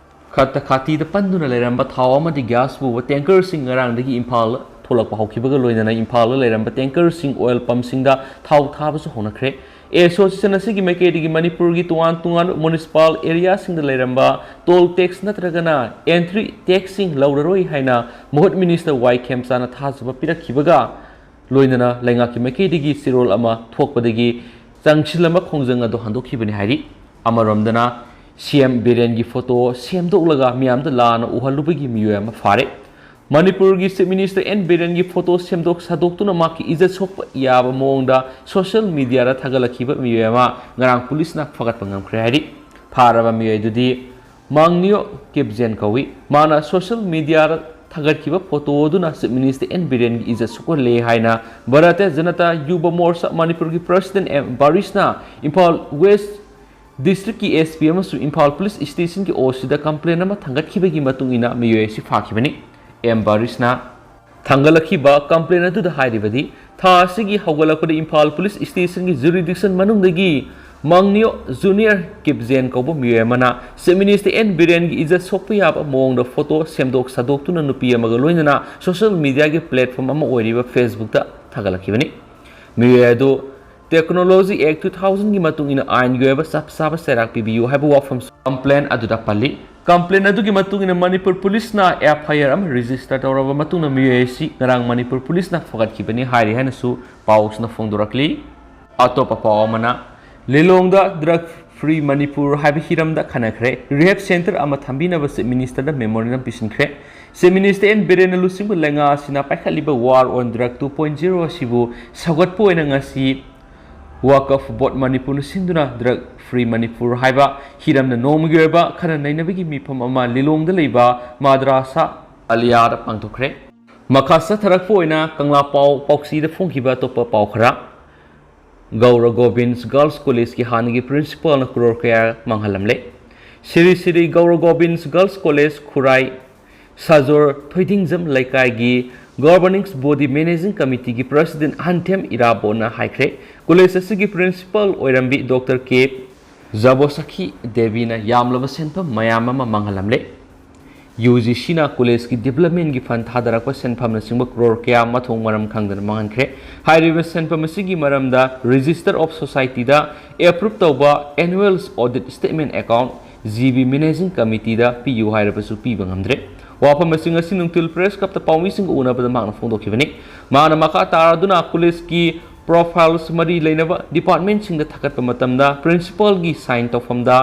ꯈꯠꯇ ꯈꯥꯇꯤꯗ ꯄꯟꯗꯨꯅ ꯂꯩꯔꯝꯕ ꯊꯥꯎ ꯑꯃꯗꯤ gas ꯄꯨꯕ tankerꯁꯤꯡ ꯉꯔꯥꯡꯗꯒꯤ ꯏꯝꯐꯥꯜ ꯊꯣꯛꯂꯛꯄ ꯍꯧꯈꯤꯕꯒ ꯂꯣꯏꯅꯅ ꯏꯝꯐꯥꯜꯗ ꯂꯩꯔꯝꯕ tankerꯁꯤꯡ oil pumpꯁꯤꯡꯗ ꯊꯥꯎ ꯊꯥꯕꯁꯨ ꯍꯧꯅꯈ꯭ꯔꯦ꯫ Association ꯑꯁꯤꯒꯤ ꯃꯥꯏꯀꯩꯗꯒꯤ ꯃꯅꯤꯄꯨꯔꯒꯤ ꯇꯣꯉꯥꯟ ꯇꯣꯉꯥꯟꯕ municipal areaꯁꯤꯡꯗ ꯂꯩꯔꯝꯕ toll tax ꯅꯠꯇ꯭ꯔꯒꯅ entry taxꯁꯤꯡ ꯂꯧꯔꯔꯣꯏ ꯍꯥꯏꯅ ꯃꯍꯨꯠ minister ꯋꯥꯏ ꯈꯦꯝꯆꯥꯅ ꯊꯥꯖꯕ ꯄꯤꯔꯛꯈꯤꯕꯒ ꯂꯣꯏꯅꯅ ꯂꯩꯉꯥꯛꯀꯤ ꯃꯥꯏꯀꯩꯗꯒꯤ ꯆꯦꯔꯣꯜ ꯑꯃ ꯊꯣꯛꯄꯗꯒꯤ ꯆꯪꯁꯤꯜꯂꯝꯕ ꯈꯣꯡꯖꯪ ꯑꯗꯨ ꯍꯟꯗꯣꯛꯈꯤꯕꯅꯤ ꯍꯥꯏꯔꯤ꯫ ꯑꯃꯔꯣꯝꯗꯅ, CM ꯕꯤꯔꯦꯟꯒꯤ photo ꯁꯦꯝꯗꯣꯛꯂꯒ ꯃꯤꯌꯥꯝꯗ ꯂꯥꯟꯅ ꯎꯍꯜꯂꯨꯕꯒꯤ ꯃꯤꯑꯣꯏ ꯑꯃ ꯐꯥꯔꯦ꯫ ꯃꯅꯤꯄꯨꯔꯒꯤ Chief Minister ꯑꯦꯟ ꯕꯤꯔꯦꯟꯒꯤ photo ꯁꯦꯝꯗꯣꯛ ꯁꯥꯗꯣꯛꯇꯨꯅ ꯃꯍꯥꯛꯀꯤ ꯏꯖꯠ ꯁꯣꯛꯄ ꯌꯥꯕ ꯃꯑꯣꯡꯗ social mediaꯗ ꯊꯥꯒꯠꯂꯛꯈꯤꯕ ꯃꯤꯑꯣꯏ ꯑꯃ ꯉꯔꯥꯡ ꯄꯨꯂꯤꯁꯅ ꯐꯥꯒꯠꯄ ꯉꯝꯈ꯭ꯔꯦ ꯍꯥꯏꯔꯤ꯫ ꯐꯥꯔꯕ ꯃꯤꯑꯣꯏ ꯑꯗꯨꯗꯤ ꯃꯥꯡꯅꯤꯌꯣ ꯀꯤꯞꯖꯦꯟ ꯀꯧꯏ꯫ ꯃꯥꯅ social mediaꯗ ꯊꯥꯒꯠꯈꯤꯕ photo ꯑꯗꯨꯅ Chief Minister ꯑꯦꯟ ꯕꯤꯔꯦꯟꯒꯤ ꯏꯖꯠ ꯁꯣꯛꯍꯜꯂꯦ ꯍꯥꯏꯅ ꯚꯥꯔꯇꯤꯌ ꯖꯅꯇꯥ ꯌꯨꯕ ꯃꯣꯔꯆꯥ ꯃꯅꯤꯄꯨꯔꯒꯤ President ꯑꯦꯝ ꯕꯥꯔꯤꯁꯅ ꯏꯝꯐꯥꯜ West Districtꯀꯤ SP ꯑꯃꯁꯨꯡ ꯏꯝꯐꯥꯜ Police Stationꯒꯤ OCꯗ complaint ꯑꯃ ꯊꯥꯡꯒꯠꯈꯤꯕꯒꯤ ꯃꯇꯨꯡ ꯏꯟꯅ ꯃꯤꯑꯣꯏ ꯑꯁꯤ ꯐꯥꯈꯤꯕꯅꯤ꯫ ꯑꯦꯝ ꯕꯥꯔꯤꯁꯅ ꯊꯥꯡꯒꯠꯂꯛꯈꯤꯕ complaint ꯑꯗꯨꯗ ꯍꯥꯏꯔꯤꯕꯗꯤ, ꯊꯥ ꯑꯁꯤꯒꯤ ꯍꯧꯒꯠꯂꯛꯄꯗ ꯏꯝꯐꯥꯜ Police Stationꯒꯤ jurisdiction ꯃꯅꯨꯡꯗꯒꯤ ꯃꯥꯡꯅꯤꯌꯣ ꯖꯨꯅꯤꯌꯔ ꯀꯤꯞꯖꯦꯟ ꯀꯧꯕ ꯃꯤꯑꯣꯏ ꯑꯃꯅ Chief Minister ꯑꯦꯟ ꯕꯤꯔꯦꯟꯒꯤ ꯏꯖꯠ ꯁꯣꯛꯄ ꯌꯥꯕ ꯃꯑꯣꯡꯗ photo ꯁꯦꯝꯗꯣꯛ ꯁꯥꯗꯣꯛꯇꯨꯅ ꯅꯨꯄꯤ ꯑꯃꯒ ꯂꯣꯏꯅꯅ social mediaꯒꯤ platform ꯑꯃ ꯑꯣꯏꯔꯤꯕ Facebookꯇ ꯊꯥꯒꯠꯂꯛꯈꯤꯕꯅꯤ꯫ ꯃꯤꯑꯣꯏ ꯑꯗꯨ Technology Act two thousandꯒꯤ ꯃꯇꯨꯡ ꯏꯟꯅ ꯑꯥꯏꯟꯒꯤ ꯑꯣꯏꯕ ꯆꯞ ꯆꯥꯕ ꯆꯩꯔꯥꯛ ꯄꯤꯕꯤꯌꯨ ꯍꯥꯏꯕ ꯋꯥꯐꯝꯁꯨ complaint ꯑꯗꯨꯗ ꯄꯜꯂꯤ꯫ Complaint ꯑꯗꯨꯒꯤ ꯃꯇꯨꯡ ꯏꯟꯅ ꯃꯅꯤꯄꯨꯔ ꯄꯨꯂꯤꯁꯅ FIR ꯑꯃ register ꯇꯧꯔꯕ ꯃꯇꯨꯡꯗ ꯃꯤꯑꯣꯏ ꯑꯁꯤ ꯉꯔꯥꯡ ꯃꯅꯤꯄꯨꯔ ꯄꯨꯂꯤꯁꯅ ꯐꯒꯠꯈꯤꯕꯅꯤ ꯍꯥꯏꯔꯤ ꯍꯥꯏꯅꯁꯨ ꯄꯥꯎꯁꯤꯅ ꯐꯣꯡꯗꯣꯔꯛꯂꯤ꯫ ꯑꯇꯣꯞꯄ ꯄꯥꯎ ꯑꯃꯅ, ꯂꯤꯂꯣꯡꯗ Drug Free Manipur ꯍꯥꯏꯕ ꯍꯤꯔꯝꯗ ꯈꯟꯅꯈ꯭ꯔꯦ꯫ Rehab center ꯑꯃ ꯊꯝꯕꯤꯅꯕ Chief Ministerꯗ memorandum ꯄꯤꯁꯤꯟꯈ꯭ꯔꯦ꯫ Chief Minister ꯑꯦꯟ ꯕꯤꯔꯦꯟꯅ ꯂꯨꯆꯤꯡꯕ ꯂꯩꯉꯥꯛ ꯑꯁꯤꯅ ꯄꯥꯏꯈꯠꯂꯤꯕ War on Drug two point zero ꯑꯁꯤꯕꯨ ꯁꯧꯒꯠꯄ ꯑꯣꯏꯅ ꯉꯁꯤ ꯋꯥꯀꯐ ꯕꯣꯔꯗ ꯃꯅꯤꯄꯨꯔꯅ ꯁꯤꯟꯗꯨꯅ ꯗ꯭ꯔꯒ ꯐ꯭ꯔꯤ ꯃꯅꯤꯄꯨꯔ ꯍꯥꯏꯕ ꯍꯤꯔꯝꯅ ꯅꯣꯡꯃꯒꯤ ꯑꯣꯏꯕ ꯈꯟꯅ ꯅꯩꯅꯕꯒꯤ ꯃꯤꯐꯝ ꯑꯃ ꯂꯤꯂꯣꯡꯗ ꯂꯩꯕ ꯃꯥꯗ꯭ꯔꯥꯁꯥ ꯑꯂꯤꯌꯥꯗ ꯄꯥꯡꯊꯣꯛꯈ꯭ꯔꯦ꯫ ꯃꯈꯥ ꯆꯠꯊꯔꯛꯄ ꯑꯣꯏꯅ ꯀꯪꯂꯥ ꯄꯥꯎ ꯄꯥꯎꯆꯦꯗ ꯐꯣꯡꯈꯤꯕ ꯑꯇꯣꯞꯄ ꯄꯥꯎ ꯈꯔ꯫ ꯒꯧꯔ ꯒꯣꯕꯤꯟꯁ ꯒꯥꯔꯜꯁ ꯀꯣꯂꯦꯖꯀꯤ ꯍꯥꯟꯅꯒꯤ ꯄ꯭ꯔꯤꯟꯁꯤꯄꯥꯜꯅ ꯀ꯭ꯔꯣꯔ ꯀꯌꯥ ꯃꯥꯡꯍꯜꯂꯝꯂꯦ꯫ ꯁꯤꯔꯤ ꯁꯤꯔꯤ ꯒꯧꯔ ꯒꯣꯕꯤꯟꯁ ꯒꯥꯔꯜꯁ ꯀꯣꯂꯦꯖ ꯈꯨꯔꯥꯏ ꯁꯥꯖꯣꯔ ꯊꯣꯏꯗꯤꯡꯖꯝ ꯂꯩꯀꯥꯏꯒꯤ ꯒꯣꯚꯔꯅꯤꯡ ꯕꯣꯗꯤ ꯃꯦꯅꯦꯖꯤꯡ ꯀꯃꯤꯇꯤꯒꯤ ꯄ꯭ꯔꯁꯤꯗꯦꯟ ꯍꯟꯊꯦꯝ ꯏꯔꯥꯕꯣꯠꯅ ꯍꯥꯏꯈ꯭ꯔꯦ, ꯀꯣꯂꯦꯖ ꯑꯁꯤꯒꯤ ꯄ꯭ꯔꯤꯟꯁꯤꯄꯥꯜ ꯑꯣꯏꯔꯝꯕꯤ ꯗꯣꯛꯇꯔ ꯀꯦ ꯖꯕꯣꯁꯈꯤ ꯗꯦꯕꯤꯅ ꯌꯥꯝꯂꯕ ꯁꯦꯟꯐꯝ ꯃꯌꯥꯝ ꯑꯃ ꯃꯥꯡꯍꯜꯂꯝꯂꯦ꯫ ꯌꯨ ꯖꯤ ꯁꯤꯅ ꯀꯣꯂꯦꯖꯀꯤ ꯗꯤꯕ꯭ꯂꯞꯃꯦꯟꯒꯤ ꯐꯟ ꯊꯥꯗꯔꯛꯄ ꯁꯦꯟꯐꯝꯅꯆꯤꯡꯕ ꯀ꯭ꯔꯣꯔ ꯀꯌꯥ ꯃꯊꯣꯡ ꯃꯔꯝ ꯈꯪꯗꯅ ꯃꯥꯡꯍꯟꯈ꯭ꯔꯦ꯫ ꯍꯥꯏꯔꯤꯕ ꯁꯦꯟꯐꯝ ꯑꯁꯤꯒꯤ ꯃꯔꯝꯗ ꯔꯦꯖꯤꯁꯇꯔ ꯑꯣꯐ ꯁꯣꯁꯥꯏꯇꯤꯗ ꯑꯦꯄ꯭ꯔꯨꯞ ꯇꯧꯕ annual audit statement account G B managing ꯀꯃꯤꯇꯤꯗ ꯄꯤꯌꯨ ꯍꯥꯏꯔꯕꯁꯨ ꯄꯤꯕ ꯉꯝꯗ꯭ꯔꯦ꯫ ꯋꯥꯐꯝꯁꯤꯡ ꯑꯁꯤ ꯅꯨꯡꯊꯤꯜ ꯄ꯭ꯔꯦꯁ ꯀ꯭ꯂꯕꯇ ꯄꯥꯎꯃꯤꯁꯤꯡꯒ ꯎꯅꯕꯗ ꯃꯍꯥꯛꯅ ꯐꯣꯡꯗꯣꯛꯈꯤꯕꯅꯤ꯫ ꯃꯍꯥꯛꯅ ꯃꯈꯥ ꯇꯥꯔꯗꯨꯅ ꯀꯣꯂꯦꯖꯀꯤ ꯄ꯭ꯔꯣꯐꯥꯏꯜꯁ ꯃꯔꯤ ꯂꯩꯅꯕ ꯗꯤꯄꯥꯔꯠꯃꯦꯟꯁꯤꯡꯗ ꯊꯥꯒꯠꯄ ꯃꯇꯝꯗ ꯄ꯭ꯔꯤꯟꯁꯤꯄꯥꯜꯒꯤ ꯁꯥꯏꯟ ꯇꯧꯐꯝꯗ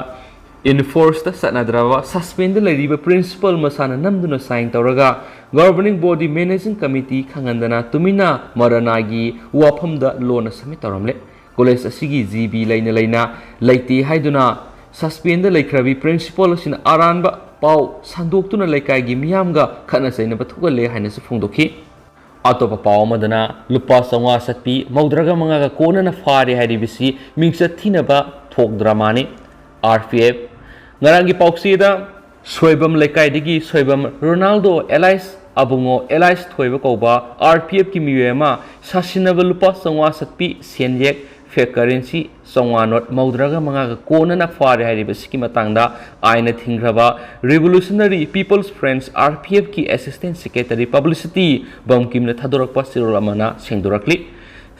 ꯏꯟꯐꯣꯔꯁꯇ ꯆꯠꯅꯗ꯭ꯔꯕ ꯁꯁꯄꯦꯟꯗ ꯂꯩꯔꯤꯕ ꯄ꯭ꯔꯤꯟꯁꯤꯄꯥꯜ ꯃꯁꯥꯅ ꯅꯝꯗꯨꯅ ꯁꯥꯏꯟ ꯇꯧꯔꯒ ꯒꯣꯚꯔꯅꯤꯡ ꯕꯣꯗꯤ ꯃꯦꯅꯦꯖꯤꯡ ꯀꯃꯤꯇꯤ ꯈꯪꯍꯟꯗꯅ ꯇꯨꯃꯤꯟꯅ ꯃꯔꯅꯥꯒꯤ ꯋꯥꯐꯝꯗ ꯂꯣꯟꯅ ꯁꯕꯃꯤꯠ ꯇꯧꯔꯝꯂꯦ꯫ ꯀꯣꯂꯦꯖ ꯑꯁꯤꯒꯤ ꯖꯤ ꯕꯤ ꯂꯩꯅ ꯂꯩꯅ ꯂꯩꯇꯦ ꯍꯥꯏꯗꯨꯅ ꯁꯁꯄꯦꯟꯗ ꯂꯩꯈ꯭ꯔꯕꯤ ꯄ꯭ꯔꯤꯟꯁꯤꯄꯥꯜ ꯑꯁꯤꯅ ꯑꯔꯥꯟꯕ ꯄꯥꯎ ꯁꯟꯗꯣꯛꯇꯨꯅ ꯂꯩꯀꯥꯏꯒꯤ ꯃꯤꯌꯥꯝꯒ ꯈꯠꯅ ꯆꯩꯅꯕ ꯊꯣꯛꯍꯜꯂꯦ ꯍꯥꯏꯅꯁꯨ ꯐꯣꯡꯗꯣꯛꯈꯤ꯫ ꯑꯇꯣꯞꯄ ꯄꯥꯎ ꯑꯃꯗꯅ ꯂꯨꯄꯥ ꯆꯥꯝꯃꯉꯥ ꯆꯠꯄꯤ ꯃꯧꯗ꯭ꯔꯒ ꯃꯉꯥꯒ ꯀꯣꯟꯅꯅ ꯐꯥꯔꯦ ꯍꯥꯏꯔꯤꯕꯁꯤ ꯃꯤꯡꯆꯠ ꯊꯤꯅꯕ ꯊꯣꯛ ꯗ꯭ꯔꯃꯥꯅꯤ꯫ ꯑꯥꯔ ꯄꯤ ꯑꯦꯐ ꯉꯔꯥꯡꯒꯤ ꯄꯥꯎꯆꯦꯗ ꯁꯣꯏꯕꯝ ꯂꯩꯀꯥꯏꯗꯒꯤ ꯁꯣꯏꯕꯝ ꯔꯣꯅꯥꯜꯗꯣ ꯑꯦꯂꯥꯏꯁ ꯑꯕꯨꯡꯉꯣ ꯑꯦꯂꯥꯏꯁ ꯊꯣꯏꯕ ꯀꯧꯕ ꯑꯥꯔ ꯄꯤ ꯑꯦꯐꯀꯤ ꯃꯤꯑꯣꯏ ꯑꯃ ꯁꯥꯁꯤꯟꯅꯕ ꯂꯨꯄꯥ ꯆꯥꯝꯃꯉꯥ ꯆꯠꯄꯤ ꯁꯦꯟꯌꯦꯛ, ꯐꯦꯛ ꯀꯔꯦꯟꯁꯤ ꯆꯥꯝꯃꯉꯥ ꯅꯣꯠ ꯃꯧꯗ꯭ꯔꯒ ꯃꯉꯥꯒ ꯀꯣꯟꯅꯅ ꯐꯥꯔꯦ ꯍꯥꯏꯔꯤꯕꯁꯤꯒꯤ ꯃꯇꯥꯡꯗ ꯑꯥꯏꯟꯅ ꯊꯤꯡꯈ꯭ꯔꯕ revolutionary people's front, R P ꯑꯦꯐꯀꯤ ꯑꯦꯁꯤꯁꯇꯦꯟꯠ ꯁꯦꯀ꯭ꯔꯦꯇꯔꯤ ꯄꯕ꯭ꯂꯤꯁꯤꯇꯤ ꯕꯝꯀꯤꯝꯅ ꯊꯥꯗꯣꯔꯛꯄ ꯆꯦꯔꯣꯜ ꯑꯃꯅ ꯁꯦꯡꯗꯣꯔꯛꯂꯤ꯫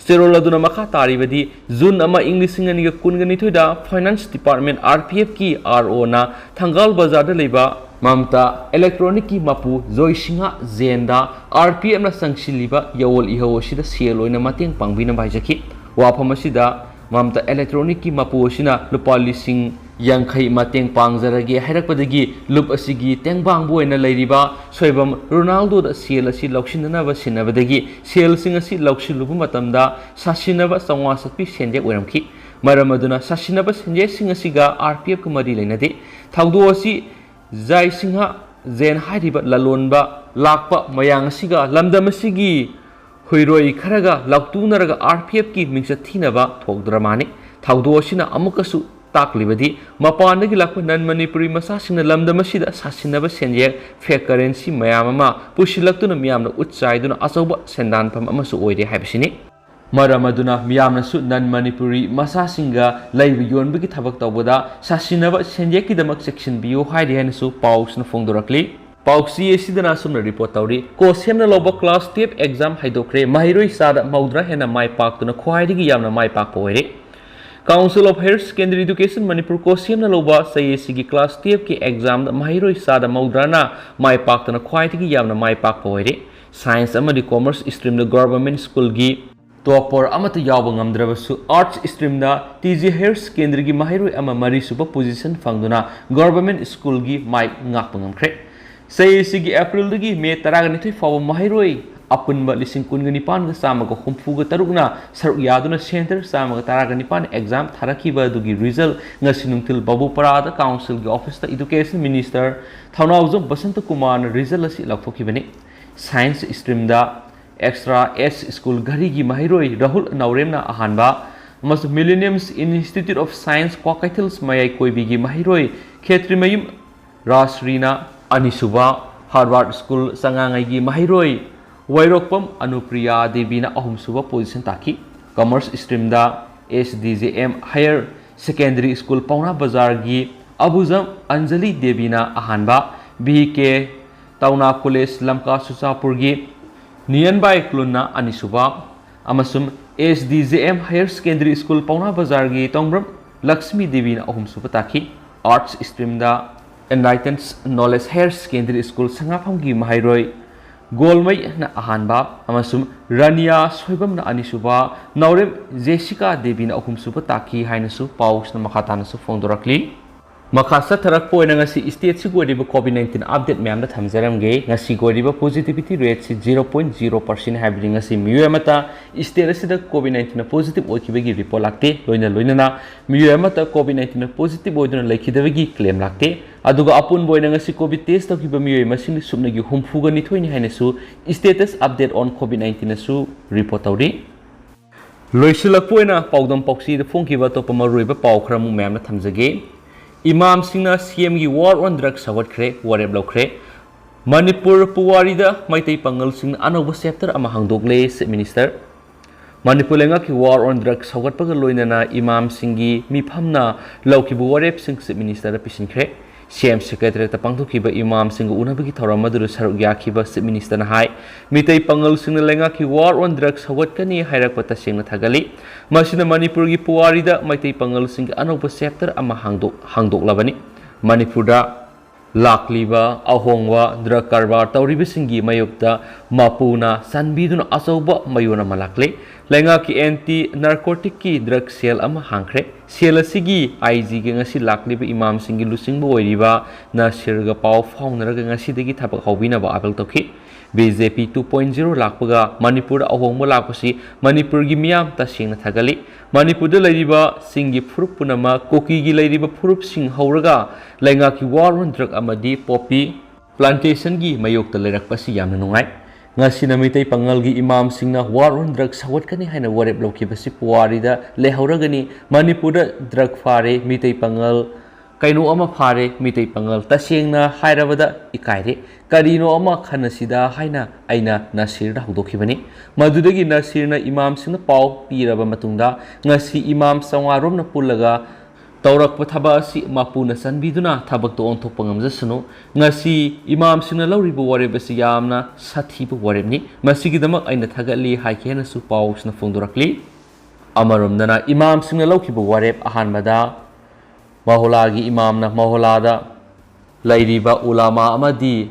ꯆꯦꯔꯣꯜ ꯑꯗꯨꯅ ꯃꯈꯥ ꯇꯥꯔꯤꯕꯗꯤ, ꯖꯨꯟ ꯑꯃ, ꯏꯪ ꯂꯤꯁꯤꯡ ꯑꯅꯤꯒ ꯀꯨꯟꯒ ꯅꯤꯊꯣꯏꯗ ꯐꯥꯏꯅꯥꯟꯁ ꯗꯤꯄꯥꯔꯠꯃꯦꯟ, ꯑꯥꯔ ꯄꯤ ꯑꯦꯐꯀꯤ ꯑꯥꯔ ꯑꯣꯅ ꯊꯪꯒꯥꯜ ꯕꯖꯥꯔꯗ ꯂꯩꯕ ꯃꯃꯇꯥ ꯏꯂꯦꯛꯇ꯭ꯔꯣꯅꯤꯛꯀꯤ ꯃꯄꯨ ꯖꯣꯏꯁꯤꯡꯍ ꯖꯦꯟꯗ ꯑꯥꯔ ꯄꯤ ꯑꯦꯐꯅ ꯆꯪꯁꯤꯜꯂꯤꯕ ꯌꯥꯑꯣꯜ ꯏꯍꯧ ꯑꯁꯤꯗ ꯁꯦꯜ ꯑꯣꯏꯅ ꯃꯇꯦꯡ ꯄꯥꯡꯕꯤꯅꯕ ꯍꯥꯏꯖꯈꯤ꯫ ꯋꯥꯐꯝ ꯑꯁꯤꯗ ꯃꯃꯇꯥ ꯏꯂꯦꯛꯇ꯭ꯔꯣꯅꯤꯛꯀꯤ ꯃꯄꯨ ꯑꯁꯤꯅ ꯂꯨꯄꯥ ꯂꯤꯁꯤꯡ ꯌꯥꯡꯈꯩ ꯃꯇꯦꯡ ꯄꯥꯡꯖꯔꯒꯦ ꯍꯥꯏꯔꯛꯄꯗꯒꯤ ꯂꯨꯞ ꯑꯁꯤꯒꯤ ꯇꯦꯡꯕꯥꯡꯕꯨ ꯑꯣꯏꯅ ꯂꯩꯔꯤꯕ ꯁꯣꯏꯕꯝ ꯔꯣꯅꯥꯜꯗꯣꯗ ꯁꯦꯜ ꯑꯁꯤ ꯂꯧꯁꯤꯟꯅꯅꯕ ꯁꯤꯟꯅꯕꯗꯒꯤ ꯁꯦꯜꯁꯤꯡ ꯑꯁꯤ ꯂꯧꯁꯤꯜꯂꯨꯕ ꯃꯇꯝꯗ ꯁꯥꯁꯤꯟꯅꯕ ꯆꯥꯝꯃꯉꯥ ꯆꯠꯄꯤ ꯁꯦꯟꯖꯦꯛ ꯑꯣꯏꯔꯝꯈꯤ꯫ ꯃꯔꯝ ꯑꯗꯨꯅ ꯁꯥꯁꯤꯟꯅꯕ ꯁꯦꯟꯖꯦꯛꯁꯤꯡ ꯑꯁꯤꯒ ꯑꯥꯔ ꯄꯤ ꯑꯦꯐꯀ ꯃꯔꯤ ꯂꯩꯅꯗꯦ꯫ ꯊꯧꯗꯣꯛ ꯑꯁꯤ ꯖꯥꯏ ꯁꯤꯡꯍ ꯖꯦꯟ ꯍꯥꯏꯔꯤꯕ ꯂꯂꯣꯟꯕ ꯂꯥꯛꯄ ꯃꯌꯥꯝ ꯑꯁꯤꯒ ꯂꯝꯗꯝ ꯑꯁꯤꯒꯤ ꯍꯨꯏꯔꯣꯏ ꯈꯔꯒ ꯂꯥꯎꯇꯨꯅꯔꯒ ꯑꯥꯔ ꯄꯤ ꯑꯦꯐꯀꯤ ꯃꯤꯡꯆꯠ ꯊꯤꯅꯕ ꯊꯣꯛ ꯗ꯭ꯔꯃꯥꯅꯤ꯫ ꯊꯧꯗꯣꯛ ꯑꯁꯤꯅ ꯑꯃꯨꯛꯀꯁꯨ ꯇꯥꯛꯂꯤꯕꯗꯤ ꯃꯄꯥꯟꯗꯒꯤ ꯂꯥꯛꯄ ꯅꯟ ꯃꯅꯤꯄꯨꯔꯤ ꯃꯆꯥꯁꯤꯡꯅ ꯂꯝꯗꯝ ꯑꯁꯤꯗ ꯁꯥꯁꯤꯟꯅꯕ ꯁꯦꯟꯌꯦꯛ, fake currency ꯃꯌꯥꯝ ꯑꯃ ꯄꯨꯁꯤꯜꯂꯛꯇꯨꯅ ꯃꯤꯌꯥꯝꯅ ꯎꯠ ꯆꯥꯏꯗꯨꯅ ꯑꯆꯧꯕ ꯁꯦꯟꯗꯥꯟꯐꯝ ꯑꯃꯁꯨ ꯑꯣꯏꯔꯦ ꯍꯥꯏꯕꯁꯤꯅꯤ꯫ ꯃꯔꯝ ꯑꯗꯨꯅ ꯃꯤꯌꯥꯝꯅꯁꯨ ꯅꯟ ꯃꯅꯤꯄꯨꯔꯤ ꯃꯆꯥꯁꯤꯡꯒ ꯂꯩꯕ ꯌꯣꯟꯕꯒꯤ ꯊꯕꯛ ꯇꯧꯕꯗ ꯁꯥꯁꯤꯟꯅꯕ ꯁꯦꯟꯌꯦꯛꯀꯤꯗꯃꯛ ꯆꯦꯛꯁꯤꯟꯕꯤꯌꯨ ꯍꯥꯏꯔꯤ ꯍꯥꯏꯅꯁꯨ ꯄꯥꯎꯁꯤꯅ ꯐꯣꯡꯗꯣꯔꯛꯂꯤ꯫ ꯄꯥꯎꯆꯦ ꯑꯁꯤꯗꯅ ꯑꯁꯨꯝꯅ ꯔꯤꯄꯣꯔꯠ ꯇꯧꯔꯤ, ꯀꯣꯁꯦꯝꯅ ꯂꯧꯕ ꯀ꯭ꯂꯥꯁ ꯇꯨꯌꯦꯜꯐ ꯑꯦꯛꯖꯥꯝ ꯍꯥꯏꯗꯣꯛꯈ꯭ꯔꯦ, ꯃꯍꯩꯔꯣꯏ ꯆꯥꯗ ꯃꯧꯗ꯭ꯔꯥ ꯍꯦꯟꯅ ꯃꯥꯏ ꯄꯥꯛꯇꯨꯅ ꯈ꯭ꯋꯥꯏꯗꯒꯤ ꯌꯥꯝꯅ ꯃꯥꯏ ꯄꯥꯛꯄ ꯑꯣꯏꯔꯦ꯫ Council of Higher Secondary Education Manipur ꯀꯣꯁꯦꯝꯅ ꯂꯧꯕ ꯁꯩ ꯑꯦꯁ ꯁꯤꯒꯤ ꯀ꯭ꯂꯥꯁ ꯇꯨꯌꯦꯜꯐꯀꯤ ꯑꯦꯛꯖꯥꯝꯗ ꯃꯍꯩꯔꯣꯏ ꯆꯥꯗ ꯃꯧꯗ꯭ꯔꯥꯅ ꯃꯥꯏ ꯄꯥꯛꯇꯨꯅ ꯈ꯭ꯋꯥꯏꯗꯒꯤ ꯌꯥꯝꯅ ꯃꯥꯏ ꯄꯥꯛꯄ ꯑꯣꯏꯔꯦ꯫ ꯁꯥꯏꯟꯁ ꯑꯃꯗꯤ ꯀꯣꯃꯔꯁ ꯁ꯭ꯇ꯭ꯔꯤꯝꯗ ꯒꯣꯔꯚꯔꯃꯦꯟꯠ ꯁ꯭ꯀꯨꯜꯒꯤ ꯇꯣꯞꯄꯔ ꯑꯃꯠꯇ ꯌꯥꯎꯕ ꯉꯝꯗ꯭ꯔꯕꯁꯨ ꯑꯥꯔꯠꯁ ꯁ꯭ꯇ꯭ꯔꯤꯝꯗ ꯇꯤ ꯖꯤ ꯍꯥꯌꯔ ꯁꯦꯀꯦꯟꯗꯔꯤꯒꯤ ꯃꯍꯩꯔꯣꯏ ꯑꯃ ꯃꯔꯤꯁꯨꯕ ꯄꯣꯖꯤꯁꯟ ꯐꯪꯗꯨꯅ ꯒꯣꯔꯚꯔꯃꯦꯟꯠ ꯁ꯭ꯀꯨꯜꯒꯤ ꯃꯥꯏ ꯉꯥꯛꯄ ꯉꯝꯈ꯭ꯔꯦ꯫ ꯁꯩ ꯑꯦꯁ ꯁꯤꯒꯤ ꯑꯦꯄ꯭ꯔꯤꯜꯗꯒꯤ ꯃꯦ ꯇꯔꯥꯒ ꯅꯤꯊꯣꯏ ꯐꯥꯎꯕ ꯃꯍꯩꯔꯣꯏ ꯑꯄꯨꯟꯕ ꯂꯤꯁꯤꯡ ꯀꯨꯟꯒ ꯅꯤꯄꯥꯟꯒ ꯆꯥꯝꯃꯒ ꯍꯨꯝꯐꯨꯒ ꯇꯔꯨꯛꯅ ꯁꯔꯨꯛ ꯌꯥꯗꯨꯅ ꯁꯦꯟꯇꯔ ꯆꯥꯝꯃꯒ ꯇꯔꯥꯒ ꯅꯤꯄꯥꯟ ꯑꯦꯛꯖꯥꯝ ꯊꯥꯔꯛꯈꯤꯕ ꯑꯗꯨꯒꯤ ꯔꯤꯖꯜ ꯉꯁꯤ ꯅꯨꯡꯊꯤꯜ ꯕꯥꯕꯨꯄꯥꯔꯥꯗ ꯀꯥꯎꯟꯁꯤꯜꯒꯤ ꯑꯣꯐꯤꯁꯇ ꯏꯗꯨꯀꯦꯁꯟ ꯃꯤꯅꯤꯁꯇꯔ ꯊꯧꯅꯥꯎꯖꯝ ꯕꯁꯟꯇ ꯀꯨꯃꯥꯔꯅ ꯔꯤꯖꯜ ꯑꯁꯤ ꯂꯥꯎꯊꯣꯛꯈꯤꯕꯅꯤ꯫ ꯁꯥꯏꯟꯁ ꯁ꯭ꯇ꯭ꯔꯤꯝꯗ ꯑꯦꯛꯁꯇ꯭ꯔꯥ ꯑꯦꯁ ꯁ꯭ꯀꯨꯜ ꯘꯔꯤꯒꯤ ꯃꯍꯩꯔꯣꯏ ꯔꯥꯍꯨꯜ ꯅꯥꯎꯔꯦꯝꯅ ꯑꯍꯥꯟꯕ ꯑꯃꯁꯨꯡ Millennium Institute of Science Kwakeithel ꯃꯌꯥꯏ ꯀꯣꯏꯕꯤꯒꯤ ꯃꯍꯩꯔꯣꯏ ꯈꯦꯇ꯭ꯔꯤꯃꯌꯨꯝ ꯔꯥꯖꯁ꯭ꯔꯤꯅ ꯑꯅꯤꯁꯨꯕ, ꯍꯥꯔꯕꯥꯔꯗ ꯁ꯭ꯀꯨꯜ ꯆꯉꯥꯉꯩꯒꯤ ꯃꯍꯩꯔꯣꯏ ꯋꯥꯏꯔꯣꯛꯄꯝ ꯑꯅꯨꯄ꯭ꯔꯤꯌꯥ ꯗꯦꯕꯤꯅ ꯑꯍꯨꯝꯁꯨꯕ ꯄꯣꯖꯤꯁꯟ ꯇꯥꯈꯤ꯫ ꯀꯃꯔꯁ ꯁ꯭ꯇ꯭ꯔꯤꯝꯗ S D J M higher secondary school Paona ꯕꯖꯥꯔꯒꯤ ꯑꯕꯨꯖꯝ ꯑꯟꯖꯂꯤ ꯗꯦꯕꯤꯅ ꯑꯍꯥꯟꯕ, ꯕꯤ ꯀꯦ ꯇꯧꯅꯥ ꯀꯣꯂꯦꯖ ꯂꯝꯀꯥ ꯆꯨꯔꯆꯥꯟꯄꯨꯔꯒꯤ ꯅꯤꯌꯟꯕꯥꯏ ꯀ꯭ꯂꯨꯟꯅ ꯑꯅꯤꯁꯨꯕ ꯑꯃꯁꯨꯡ S D J M higher secondary school Paona ꯕꯖꯥꯔꯒꯤ ꯇꯣꯡꯕ꯭ꯔꯝ ꯂꯛꯁꯃꯤ ꯗꯦꯕꯤꯅ ꯑꯍꯨꯝꯁꯨꯕ ꯇꯥꯈꯤ꯫ ꯑꯥꯔꯠꯁ ꯁ꯭ꯇ꯭ꯔꯤꯝꯗ enlightens knowledge higher secondary school ꯁꯉꯥꯐꯝꯒꯤ ꯃꯍꯩꯔꯣꯏ ꯒꯣꯜꯃꯩꯅ ꯑꯍꯥꯟꯕ ꯑꯃꯁꯨꯡ ꯔꯥꯅꯤꯌꯥ ꯁꯣꯏꯕꯝꯅ ꯑꯅꯤꯁꯨꯕ, ꯅꯥꯎꯔꯦꯝ ꯖꯦꯁꯤꯀꯥ ꯗꯦꯕꯤꯅ ꯑꯍꯨꯝꯁꯨꯕ ꯇꯥꯈꯤ ꯍꯥꯏꯅꯁꯨ ꯄꯥꯎꯁꯤꯅ ꯃꯈꯥ ꯇꯥꯅꯁꯨ ꯐꯣꯡꯗꯣꯔꯛꯂꯤ꯫ ꯃꯈꯥ ꯆꯠꯊꯔꯛꯄ ꯑꯣꯏꯅ ꯉꯁꯤ state ꯑꯁꯤꯒꯤ ꯑꯣꯏꯔꯤꯕ COVID nineteen update ꯃꯌꯥꯝꯗ ꯊꯝꯖꯔꯝꯒꯦ꯫ ꯉꯁꯤꯒꯤ ꯑꯣꯏꯔꯤꯕ positivity rate ꯁꯤ zero point zero percent ꯍꯥꯏꯕꯗꯤ ꯉꯁꯤ ꯃꯤꯑꯣꯏ ꯑꯃꯠꯇ state ꯑꯁꯤꯗ COVID nineteenꯅ positive ꯑꯣꯏꯈꯤꯕꯒꯤ report ꯂꯥꯛꯇꯦ꯫ ꯂꯣꯏꯅ ꯂꯣꯏꯅꯅ ꯃꯤꯑꯣꯏ ꯑꯃꯠꯇ COVID nineteenꯅ positive ꯑꯣꯏꯗꯨꯅ ꯂꯩꯈꯤꯗꯕꯒꯤ claim ꯂꯥꯛꯇꯦ꯫ ꯑꯗꯨꯒ ꯑꯄꯨꯟꯕ ꯑꯣꯏꯅ ꯉꯁꯤ COVID test ꯇꯧꯈꯤꯕ ꯃꯤꯑꯣꯏ ꯃꯁꯤꯡ ꯁꯨꯞꯅꯒꯤ ꯍꯨꯝꯐꯨꯒ ꯅꯤꯊꯣꯏꯅꯤ ꯍꯥꯏꯅꯁꯨ status update on COVID nineteenꯅꯁꯨ report ꯇꯧꯔꯤ꯫ ꯂꯣꯏꯁꯤꯜꯂꯛꯄ ꯑꯣꯏꯅ ꯄꯥꯎꯗꯝ ꯄꯥꯎꯆꯦꯗ ꯐꯣꯡꯈꯤꯕ ꯑꯇꯣꯞꯄ ꯃꯔꯨꯑꯣꯏꯕ ꯄꯥꯎ ꯈꯔ ꯑꯃꯨꯛ ꯃꯌꯥꯝꯅ ꯊꯝꯖꯒꯦ꯫ ꯏꯃꯥꯝꯁꯤꯡꯅ CMꯒꯤ war on drugs ꯁꯧꯒꯠꯈ꯭ꯔꯦ, ꯋꯥꯔꯦꯞ ꯂꯧꯈ꯭ꯔꯦ꯫ ꯃꯅꯤꯄꯨꯔ ꯄꯨꯋꯥꯔꯤꯗ ꯃꯩꯇꯩ ꯄꯥꯉꯜꯁꯤꯡꯅ ꯑꯅꯧꯕ chapter ꯑꯃ ꯍꯥꯡꯗꯣꯛꯂꯦ, Chief Minister꯫ ꯃꯅꯤꯄꯨꯔ ꯂꯩꯉꯥꯛꯀꯤ war on drugs ꯁꯧꯒꯠꯄꯒ ꯂꯣꯏꯅꯅ ꯏꯃꯥꯝꯁꯤꯡꯒꯤ ꯃꯤꯐꯝꯅ ꯂꯧꯈꯤꯕ ꯋꯥꯔꯦꯞꯁꯤꯡ Chief Ministerꯗ ꯄꯤꯁꯤꯟꯈ꯭ꯔꯦ꯫ CM Secretariatꯇ ꯄꯥꯡꯊꯣꯛꯈꯤꯕ ꯏꯃꯥꯝꯁꯤꯡꯒ ꯎꯅꯕꯒꯤ ꯊꯧꯔꯝ ꯑꯗꯨꯗ ꯁꯔꯨꯛ ꯌꯥꯈꯤꯕ Chief Ministerꯅ ꯍꯥꯏ, ꯃꯤꯇꯩ ꯄꯥꯉꯜꯁꯤꯡꯅ ꯂꯩꯉꯥꯛꯀꯤ war on drugs ꯁꯧꯒꯠꯀꯅꯤ ꯍꯥꯏꯔꯛꯄ ꯇꯁꯦꯡꯅ ꯊꯥꯒꯠꯂꯤ꯫ ꯃꯁꯤꯅ ꯃꯅꯤꯄꯨꯔꯒꯤ ꯄꯨꯋꯥꯔꯤꯗ ꯃꯩꯇꯩ ꯄꯥꯉꯜꯁꯤꯡꯒꯤ ꯑꯅꯧꯕ chapter ꯑꯃ ꯍꯥꯡꯗꯣꯛ-, ꯍꯥꯡꯗꯣꯛꯂꯕꯅꯤ꯫ ꯃꯅꯤꯄꯨꯔꯗ ꯂꯥꯛꯂꯤꯕ ꯑꯍꯣꯡꯕ drug ꯀꯔꯕꯥꯔ ꯇꯧꯔꯤꯕꯁꯤꯡꯒꯤ ꯃꯥꯌꯣꯛꯇ ꯃꯄꯨꯅ ꯆꯥꯟꯕꯤꯗꯨꯅ ꯑꯆꯧꯕ ꯃꯌꯣꯟ ꯑꯃ ꯂꯥꯛꯂꯦ꯫ ꯂꯩꯉꯥꯛꯀꯤ anti narcoticꯀꯤ drug cell ꯑꯃ ꯍꯥꯡꯈ꯭ꯔꯦ꯫ Cell ꯑꯁꯤꯒꯤ IGꯒ ꯉꯁꯤ ꯂꯥꯛꯂꯤꯕ ꯏꯃꯥꯝꯁꯤꯡꯒꯤ ꯂꯨꯆꯤꯡꯕ ꯑꯣꯏꯔꯤꯕ ꯅꯁꯤꯔꯒ ꯄꯥꯎ ꯐꯥꯎꯅꯔꯒ ꯉꯁꯤꯗꯒꯤ ꯊꯕꯛ ꯍꯧꯕꯤꯅꯕ ꯑꯥꯄꯤꯜ ꯇꯧꯈꯤ꯫ BJP two point zero ꯂꯥꯛꯄꯒ ꯃꯅꯤꯄꯨꯔꯗ ꯑꯍꯣꯡꯕ ꯂꯥꯛꯄꯁꯤ ꯃꯅꯤꯄꯨꯔꯒꯤ ꯃꯤꯌꯥꯝ ꯇꯁꯦꯡꯅ ꯊꯥꯒꯠꯂꯤ꯫ ꯃꯅꯤꯄꯨꯔꯗ ꯂꯩꯔꯤꯕ ꯆꯤꯡꯒꯤ ꯐꯨꯔꯨꯞ ꯄꯨꯝꯅꯃꯛ ꯀꯨꯀꯤꯒꯤ ꯂꯩꯔꯤꯕ ꯐꯨꯔꯨꯞꯁꯤꯡ ꯍꯧꯔꯒ ꯂꯩꯉꯥꯛꯀꯤ war on drug ꯑꯃꯗꯤ poppy plantationꯒꯤ ꯃꯥꯌꯣꯛꯇ ꯂꯩꯔꯛꯄ ꯑꯁꯤ ꯌꯥꯝꯅ ꯅꯨꯡꯉꯥꯏ꯫ ꯉꯁꯤꯅ ꯃꯤꯇꯩ ꯄꯥꯉꯜꯒꯤ ꯏꯃꯥꯝꯁꯤꯡꯅ war on drug ꯁꯧꯒꯠꯀꯅꯤ ꯍꯥꯏꯅ ꯋꯥꯔꯦꯞ ꯂꯧꯈꯤꯕꯁꯤ ꯄꯨꯋꯥꯔꯤꯗ ꯂꯩꯍꯧꯔꯒꯅꯤ꯫ ꯃꯅꯤꯄꯨꯔꯗ drug ꯐꯥꯔꯦ, ꯃꯤꯇꯩ ꯄꯥꯉꯜ ꯀꯩꯅꯣ ꯑꯃ ꯐꯥꯔꯦ, ꯃꯤꯇꯩ ꯄꯥꯉꯜ ꯇꯁꯦꯡꯅ ꯍꯥꯏꯔꯕꯗ ꯏꯀꯥꯏꯔꯦ꯫ ꯀꯔꯤꯅꯣ ꯑꯃ ꯈꯟꯅꯁꯤꯗ ꯍꯥꯏꯅ ꯑꯩꯅ ꯅꯁꯤꯔꯗ ꯍꯧꯗꯣꯛꯈꯤꯕꯅꯤ꯫ ꯃꯗꯨꯗꯒꯤ ꯅꯁꯤꯔꯅ ꯏꯃꯥꯝꯁꯤꯡꯅ ꯄꯥꯎ ꯄꯤꯔꯕ ꯃꯇꯨꯡꯗ ꯉꯁꯤ ꯏꯃꯥꯝ ꯆꯥꯝꯃꯉꯥ ꯔꯣꯝꯅ ꯄꯨꯜꯂꯒ ꯇꯧꯔꯛꯄ ꯊꯕꯛ ꯑꯁꯤ ꯃꯄꯨꯅ ꯆꯥꯟꯕꯤꯗꯨꯅ ꯊꯕꯛꯇ ꯑꯣꯟꯊꯣꯛꯄ ꯉꯝꯖꯁꯅꯨ꯫ ꯉꯁꯤ ꯏꯃꯥꯝꯁꯤꯡꯅ ꯂꯧꯔꯤꯕ ꯋꯥꯔꯦꯞ ꯑꯁꯤ ꯌꯥꯝꯅ ꯁꯥꯊꯤꯕ ꯋꯥꯔꯦꯞꯅꯤ꯫ ꯃꯁꯤꯒꯤꯗꯃꯛ ꯑꯩꯅ ꯊꯥꯒꯠꯂꯤ ꯍꯥꯏꯈꯤ ꯍꯥꯏꯅꯁꯨ ꯄꯥꯎꯁꯤꯅ ꯐꯣꯡꯗꯣꯔꯛꯂꯤ꯫ ꯑꯃꯔꯣꯝꯗꯅ ꯏꯃꯥꯝꯁꯤꯡꯅ ꯂꯧꯈꯤꯕ ꯋꯥꯔꯦꯞ ꯑꯍꯥꯟꯕꯗ ꯃꯍꯣꯂꯥꯒꯤ ꯏꯃꯥꯝꯅ ꯃꯍꯣꯂꯥꯗ ꯂꯩꯔꯤꯕ ꯎꯂꯥꯃꯥ ꯑꯃꯗꯤ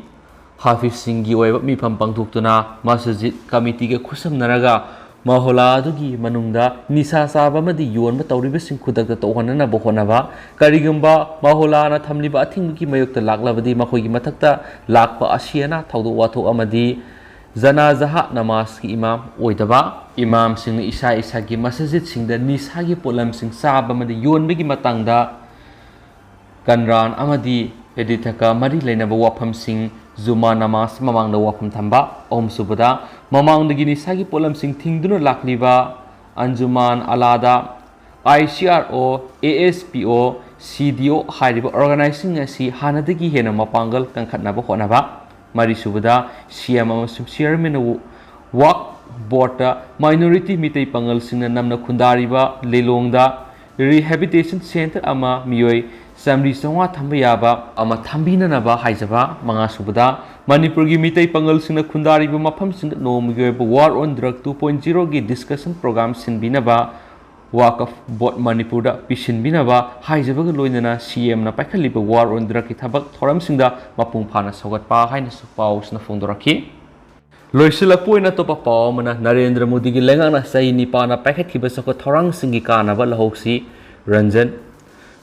ꯍꯥꯐꯤꯖꯁꯤꯡꯒꯤ ꯑꯣꯏꯕ ꯃꯤꯐꯝ ꯄꯥꯡꯊꯣꯛꯇꯨꯅ ꯃꯁꯖꯤꯗ ꯀꯃꯤꯇꯤꯒ ꯈꯨꯠꯁꯝꯅꯔꯒ ꯃꯍꯣꯂꯥ ꯑꯗꯨꯒꯤ ꯃꯅꯨꯡꯗ ꯅꯤꯁꯥ ꯆꯥꯕ ꯑꯃꯗꯤ ꯌꯣꯟꯕ ꯇꯧꯔꯤꯕꯁꯤꯡ ꯈꯨꯗꯛꯇ ꯇꯣꯛꯍꯟꯅꯅꯕ ꯍꯣꯠꯅꯕ꯫ ꯀꯔꯤꯒꯨꯝꯕ ꯃꯍꯣꯂꯥꯅ ꯊꯝꯂꯤꯕ ꯑꯊꯤꯡꯕꯒꯤ ꯃꯥꯌꯣꯛꯇ ꯂꯥꯛꯂꯕꯗꯤ ꯃꯈꯣꯏꯒꯤ ꯃꯊꯛꯇ ꯂꯥꯛꯄ ꯑꯁꯤ ꯑꯅꯥ ꯊꯧꯗꯣꯛ ꯋꯥꯊꯣꯛ ꯑꯃꯗꯤ ꯖꯅꯥꯖꯍꯥ ꯅꯃꯥꯖꯀꯤ ꯏꯃꯥꯝ ꯑꯣꯏꯗꯕ꯫ ꯏꯃꯥꯝꯁꯤꯡꯅ ꯏꯁꯥ ꯏꯁꯥꯒꯤ ꯃꯁꯖꯤꯗꯁꯤꯡꯗ ꯅꯤꯁꯥꯒꯤ ꯄꯣꯠꯂꯝꯁꯤꯡ ꯆꯥꯕ ꯑꯃꯗꯤ ꯌꯣꯟꯕꯒꯤ ꯃꯇꯥꯡꯗ ꯀꯟꯔꯥꯟ ꯑꯃꯗꯤ ꯑꯦꯗꯤꯊꯀ ꯃꯔꯤ ꯂꯩꯅꯕ ꯋꯥꯐꯝꯁꯤꯡ ꯖꯨꯃꯥ ꯅꯃꯥꯖ ꯃꯃꯥꯡꯗ ꯋꯥꯐꯝ ꯊꯝꯕ꯫ ꯑꯍꯨꯝꯁꯨꯕꯗ, ꯃꯃꯥꯡꯗꯒꯤ ꯅꯤꯁꯥꯒꯤ ꯄꯣꯠꯂꯝꯁꯤꯡ ꯊꯤꯡꯗꯨꯅ ꯂꯥꯛꯂꯤꯕ ꯑꯟꯖꯨꯃꯥꯟ ꯑꯂꯥꯗ, ꯑꯥꯏ ꯁꯤ ꯑꯥꯔ ꯑꯣ, ꯑꯦ ꯑꯦꯁ ꯄꯤ ꯑꯣ, ꯁꯤ ꯗꯤ ꯑꯣ ꯍꯥꯏꯔꯤꯕ ꯑꯣꯔꯒꯅꯥꯏꯖꯁꯤꯡ ꯑꯁꯤ ꯍꯥꯟꯅꯗꯒꯤ ꯍꯦꯟꯅ ꯃꯄꯥꯡꯒꯜ ꯀꯟꯈꯠꯅꯕ ꯍꯣꯠꯅꯕ꯫ ꯃꯔꯤꯁꯨꯕꯗ, ꯁꯤ ꯑꯦꯝ ꯑꯃꯁꯨꯡ ꯆꯤꯌꯔꯃꯦꯟꯅ ꯋꯥꯛ ꯕꯣꯔꯗꯇ ꯃꯥꯏꯅꯣꯔꯤꯇꯤ ꯃꯤꯇꯩ ꯄꯥꯉꯜꯁꯤꯡꯅ ꯅꯝꯅ ꯈꯨꯟꯗꯥꯔꯤꯕ ꯂꯤꯂꯣꯡꯗ ꯔꯤꯍꯦꯕꯤꯇꯦꯁꯟ ꯁꯦꯟꯇꯔ ꯑꯃ ꯃꯤꯑꯣꯏ ꯆꯥꯃꯔꯤ ꯆꯥꯝꯃꯉꯥ ꯊꯝꯕ ꯌꯥꯕ ꯑꯃ ꯊꯝꯕꯤꯅꯅꯕ ꯍꯥꯏꯖꯕ꯫ ꯃꯉꯥꯁꯨꯕꯗ, ꯃꯅꯤꯄꯨꯔꯒꯤ ꯃꯤꯇꯩ ꯄꯥꯉꯜꯁꯤꯡꯅ ꯈꯨꯟꯗꯥꯔꯤꯕ ꯃꯐꯝꯁꯤꯡꯗ ꯅꯣꯡꯃꯒꯤ ꯑꯣꯏꯕ War on Drug two point zero ꯒꯤ ꯗꯤꯁꯀꯁꯟ ꯄ꯭ꯔꯣꯒ꯭ꯔꯥꯝ ꯁꯤꯟꯕꯤꯅꯕ ꯋꯥꯀꯐ ꯕꯣꯔꯗ ꯃꯅꯤꯄꯨꯔꯗ ꯄꯤꯁꯤꯟꯕꯤꯅꯕ ꯍꯥꯏꯖꯕꯒ ꯂꯣꯏꯅꯅ ꯁꯤ ꯑꯦꯝꯅ ꯄꯥꯏꯈꯠꯂꯤꯕ War on Drug ꯀꯤ ꯊꯕꯛ ꯊꯧꯔꯝꯁꯤꯡꯗ ꯃꯄꯨꯡ ꯐꯥꯅ ꯁꯧꯒꯠꯄ ꯍꯥꯏꯅꯁꯨ ꯄꯥꯎꯁꯤꯅ ꯐꯣꯡꯗꯣꯔꯛꯈꯤ꯫ ꯂꯣꯏꯁꯤꯜꯂꯛꯄ ꯑꯣꯏꯅ ꯑꯇꯣꯞꯄ ꯄꯥꯎ ꯑꯃꯅ, ꯅꯔꯦꯟꯗ꯭ꯔ ꯃꯣꯗꯤꯒꯤ ꯂꯩꯉꯥꯛꯅ ꯆꯍꯤ ꯅꯤꯄꯥꯟꯅ ꯄꯥꯏꯈꯠꯈꯤꯕ ꯆꯥꯎꯈꯠ ꯊꯧꯔꯥꯡꯁꯤꯡꯒꯤ ꯀꯥꯟꯅꯕ ꯂꯧꯍꯧꯁꯤ, ꯔꯟꯖꯟ꯫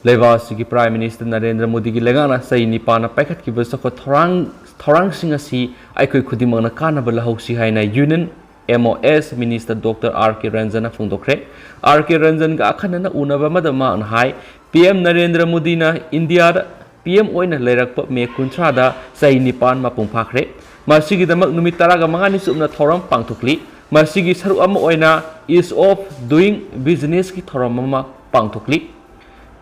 ꯂꯩꯕꯥꯛ ꯑꯁꯤꯒꯤ ꯄ꯭ꯔꯥꯏꯝ ꯃꯤꯅꯤꯁꯇꯔ ꯅꯔꯦꯟꯗ꯭ꯔ ꯃꯣꯗꯤꯒꯤ ꯂꯩꯉꯥꯛꯅ ꯆꯍꯤ ꯅꯤꯄꯥꯟꯅ ꯄꯥꯏꯈꯠꯈꯤꯕ ꯆꯥꯎꯈꯠ ꯊꯧꯔꯥꯡ, ꯊꯧꯔꯥꯡꯁꯤꯡ ꯑꯁꯤ ꯑꯩꯈꯣꯏ ꯈꯨꯗꯤꯡꯃꯛꯅ ꯀꯥꯟꯅꯕ ꯂꯧꯍꯧꯁꯤ ꯍꯥꯏꯅ ꯌꯨꯅꯤꯌꯟ ꯑꯦꯝ ꯑꯣ ꯑꯦꯁ ꯃꯤꯅꯤꯁꯇꯔ ꯗꯣꯛꯇꯔ ꯑꯥꯔ ꯀꯦ ꯔꯟꯖꯟꯅ ꯐꯣꯡꯗꯣꯛꯈ꯭ꯔꯦ꯫ ꯑꯥꯔ ꯀꯦ ꯔꯟꯖꯟꯒ ꯑꯈꯟꯅꯅ ꯎꯅꯕ ꯑꯃꯗ ꯃꯍꯥꯛꯅ ꯍꯥꯏ, ꯄꯤ ꯑꯦꯝ ꯅꯔꯦꯟꯗ꯭ꯔ ꯃꯣꯗꯤꯅ ꯏꯟꯗꯤꯌꯥꯗ ꯄꯤ ꯑꯦꯝ ꯑꯣꯏꯅ ꯂꯩꯔꯛꯄ ꯃꯦ ꯀꯨꯟꯊ꯭ꯔꯥꯗ ꯆꯍꯤ ꯅꯤꯄꯥꯟ ꯃꯄꯨꯡ ꯐꯥꯈ꯭ꯔꯦ꯫ ꯃꯁꯤꯒꯤꯗꯃꯛ ꯅꯨꯃꯤꯠ ꯇꯔꯥꯒ ꯃꯉꯥꯅꯤ ꯆꯨꯞꯅ ꯊꯧꯔꯝ ꯄꯥꯡꯊꯣꯛꯂꯤ꯫ ꯃꯁꯤꯒꯤ ꯁꯔꯨꯛ ꯑꯃ ꯑꯣꯏꯅ Ease of Doing Business ꯀꯤ ꯊꯧꯔꯝ ꯑꯃ ꯄꯥꯡꯊꯣꯛꯂꯤ꯫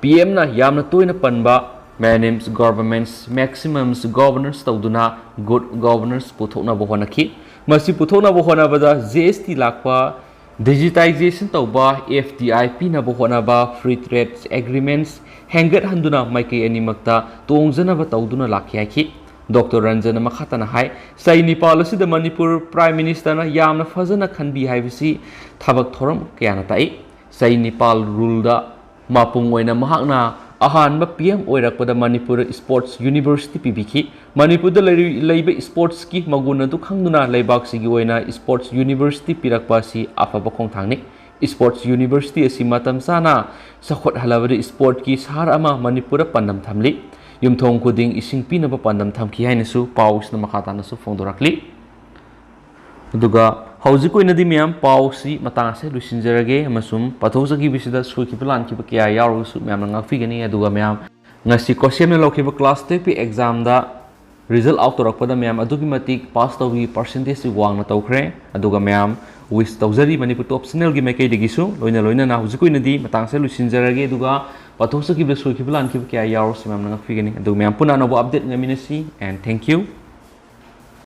ꯄꯤ ꯑꯦꯝꯅ ꯌꯥꯝꯅ ꯇꯣꯏꯅ ꯄꯟꯕ "Minimum Governance, Maximum Governance" ꯇꯧꯗꯨꯅ Good Governance ꯄꯨꯊꯣꯛꯅꯕ ꯍꯣꯠꯅꯈꯤ꯫ ꯃꯁꯤ ꯄꯨꯊꯣꯛꯅꯕ ꯍꯣꯠꯅꯕꯗ ꯖꯤ ꯑꯦꯁ ꯇꯤ ꯂꯥꯛꯄ, ꯗꯤꯖꯤꯇꯥꯏꯖꯦꯁꯟ ꯇꯧꯕ, ꯑꯦꯐ ꯗꯤ ꯑꯥꯏ ꯄꯤꯅꯕ ꯍꯣꯠꯅꯕ, Free Trade Agreements ꯍꯦꯟꯒꯠꯍꯟꯗꯨꯅ ꯃꯥꯏꯀꯩ ꯑꯅꯤꯃꯛꯇ ꯇꯣꯡꯖꯅꯕ ꯇꯧꯗꯨꯅ ꯂꯥꯛꯈꯤ ꯍꯥꯏꯈꯤ꯫ ꯗꯣꯛꯇꯔ ꯔꯟꯖꯟꯅ ꯃꯈꯥ ꯇꯥꯅ ꯍꯥꯏ, ꯆꯍꯤ ꯅꯤꯄꯥꯜ ꯑꯁꯤꯗ ꯃꯅꯤꯄꯨꯔ ꯄ꯭ꯔꯥꯏꯝ ꯃꯤꯅꯤꯁꯇꯔꯅ ꯌꯥꯝꯅ ꯐꯖꯅ ꯈꯟꯕꯤ ꯍꯥꯏꯕꯁꯤ ꯊꯕꯛ ꯊꯧꯔꯝ ꯀꯌꯥꯅ ꯇꯥꯛꯏ꯫ ꯆꯍꯤ ꯅꯤꯄꯥꯜ ꯔꯨꯜꯗ ꯃꯄꯨꯡ ꯑꯣꯏꯅ ꯃꯍꯥꯛꯅ ꯑꯍꯥꯟꯕ ꯄꯤ ꯑꯦꯝ ꯑꯣꯏꯔꯛꯄꯗ ꯃꯅꯤꯄꯨꯔꯗ ꯏꯁꯄꯣꯔꯠꯁ ꯌꯨꯅꯤꯚꯔꯁꯤꯇꯤ ꯄꯤꯕꯤꯈꯤ꯫ ꯃꯅꯤꯄꯨꯔꯗ ꯂꯩꯔꯤ-, ꯂꯩꯕ ꯏꯁꯄꯣꯔꯠꯁꯀꯤ ꯃꯒꯨꯟ ꯑꯗꯨ ꯈꯪꯗꯨꯅ ꯂꯩꯕꯥꯛꯁꯤꯒꯤ ꯑꯣꯏꯅ ꯏꯁꯄꯣꯔꯠꯁ ꯌꯨꯅꯤꯚꯔꯁꯤꯇꯤ ꯄꯤꯔꯛꯄ ꯑꯁꯤ ꯑꯐꯕ ꯈꯣꯡꯊꯥꯡꯅꯤ꯫ ꯏꯁꯄꯣꯔꯠꯁ ꯌꯨꯅꯤꯚꯔꯁꯤꯇꯤ ꯑꯁꯤ ꯃꯇꯝ ꯆꯥꯅ ꯆꯥꯎꯈꯠꯍꯜꯂꯕꯗꯤ ꯏꯁꯄꯣꯔꯠꯀꯤ ꯁꯍꯔ ꯑꯃ ꯃꯅꯤꯄꯨꯔꯗ ꯄꯥꯟꯗꯝ ꯊꯝꯂꯤ꯫ ꯌꯨꯝꯊꯣꯡ ꯈꯨꯗꯤꯡ ꯏꯁꯤꯡ ꯄꯤꯅꯕ ꯄꯥꯟꯗꯝ ꯊꯝꯈꯤ ꯍꯥꯏꯅꯁꯨ ꯄꯥꯎꯁꯤꯅ ꯃꯈꯥ ꯇꯥꯅꯁꯨ ꯐꯣꯡꯗꯣꯔꯛꯂꯤ꯫ ꯑꯗꯨꯒ ꯍꯧꯖꯤꯛ ꯑꯣꯏꯅꯗꯤ ꯃꯌꯥꯝ ꯄꯥꯎꯁꯤ ꯃꯇꯥꯡ ꯑꯁꯤꯗ ꯂꯣꯏꯁꯤꯟꯖꯔꯒꯦ, ꯑꯃꯁꯨꯡ ꯄꯥꯊꯣꯛꯆꯈꯤꯕꯁꯤꯗ ꯁꯣꯏꯈꯤꯕ ꯂꯥꯟꯈꯤꯕ ꯀꯌꯥ ꯌꯥꯎꯔꯒꯁꯨ ꯃꯌꯥꯝꯅ ꯉꯥꯛꯄꯤꯒꯅꯤ꯫ ꯑꯗꯨꯒ ꯃꯌꯥꯝ, ꯉꯁꯤ ꯀꯣꯁꯦꯝꯅ ꯂꯧꯈꯤꯕ class twelve ꯀꯤ exam ꯗ result out ꯇꯧꯔꯛꯄꯗ ꯃꯌꯥꯝ ꯑꯗꯨꯛꯀꯤ ꯃꯇꯤꯛ pass ꯇꯧꯕꯒꯤ percentage ꯁꯤ ꯋꯥꯡꯅ ꯇꯧꯈ꯭ꯔꯦ꯫ ꯑꯗꯨꯒ ꯃꯌꯥꯝ wish ꯇꯧꯖꯔꯤ ꯃꯅꯤꯄꯨꯔ ꯇꯣꯞ ꯆꯦꯅꯦꯜꯒꯤ ꯃꯥꯏꯀꯩꯗꯒꯤꯁꯨ꯫ ꯂꯣꯏꯅ ꯂꯣꯏꯅꯅ ꯍꯧꯖꯤꯛ ꯑꯣꯏꯅꯗꯤ ꯃꯇꯥꯡꯁꯤꯗ ꯂꯣꯏꯁꯤꯟꯖꯔꯒꯦ꯫ ꯑꯗꯨꯒ ꯄꯥꯊꯣꯛꯆꯈꯤꯕꯗ ꯁꯣꯏꯈꯤꯕ ꯂꯥꯟꯈꯤꯕ ꯀꯌꯥ ꯌꯥꯎꯔꯁꯨ ꯃꯌꯥꯝꯅ ꯉꯥꯛꯄꯤꯒꯅꯤ꯫ ꯑꯗꯨꯒ ꯃꯌꯥꯝ ꯄꯨꯟꯅ ꯑꯅꯧꯕ update ꯉꯥꯏꯃꯤꯟꯅꯁꯤ, and thank you꯫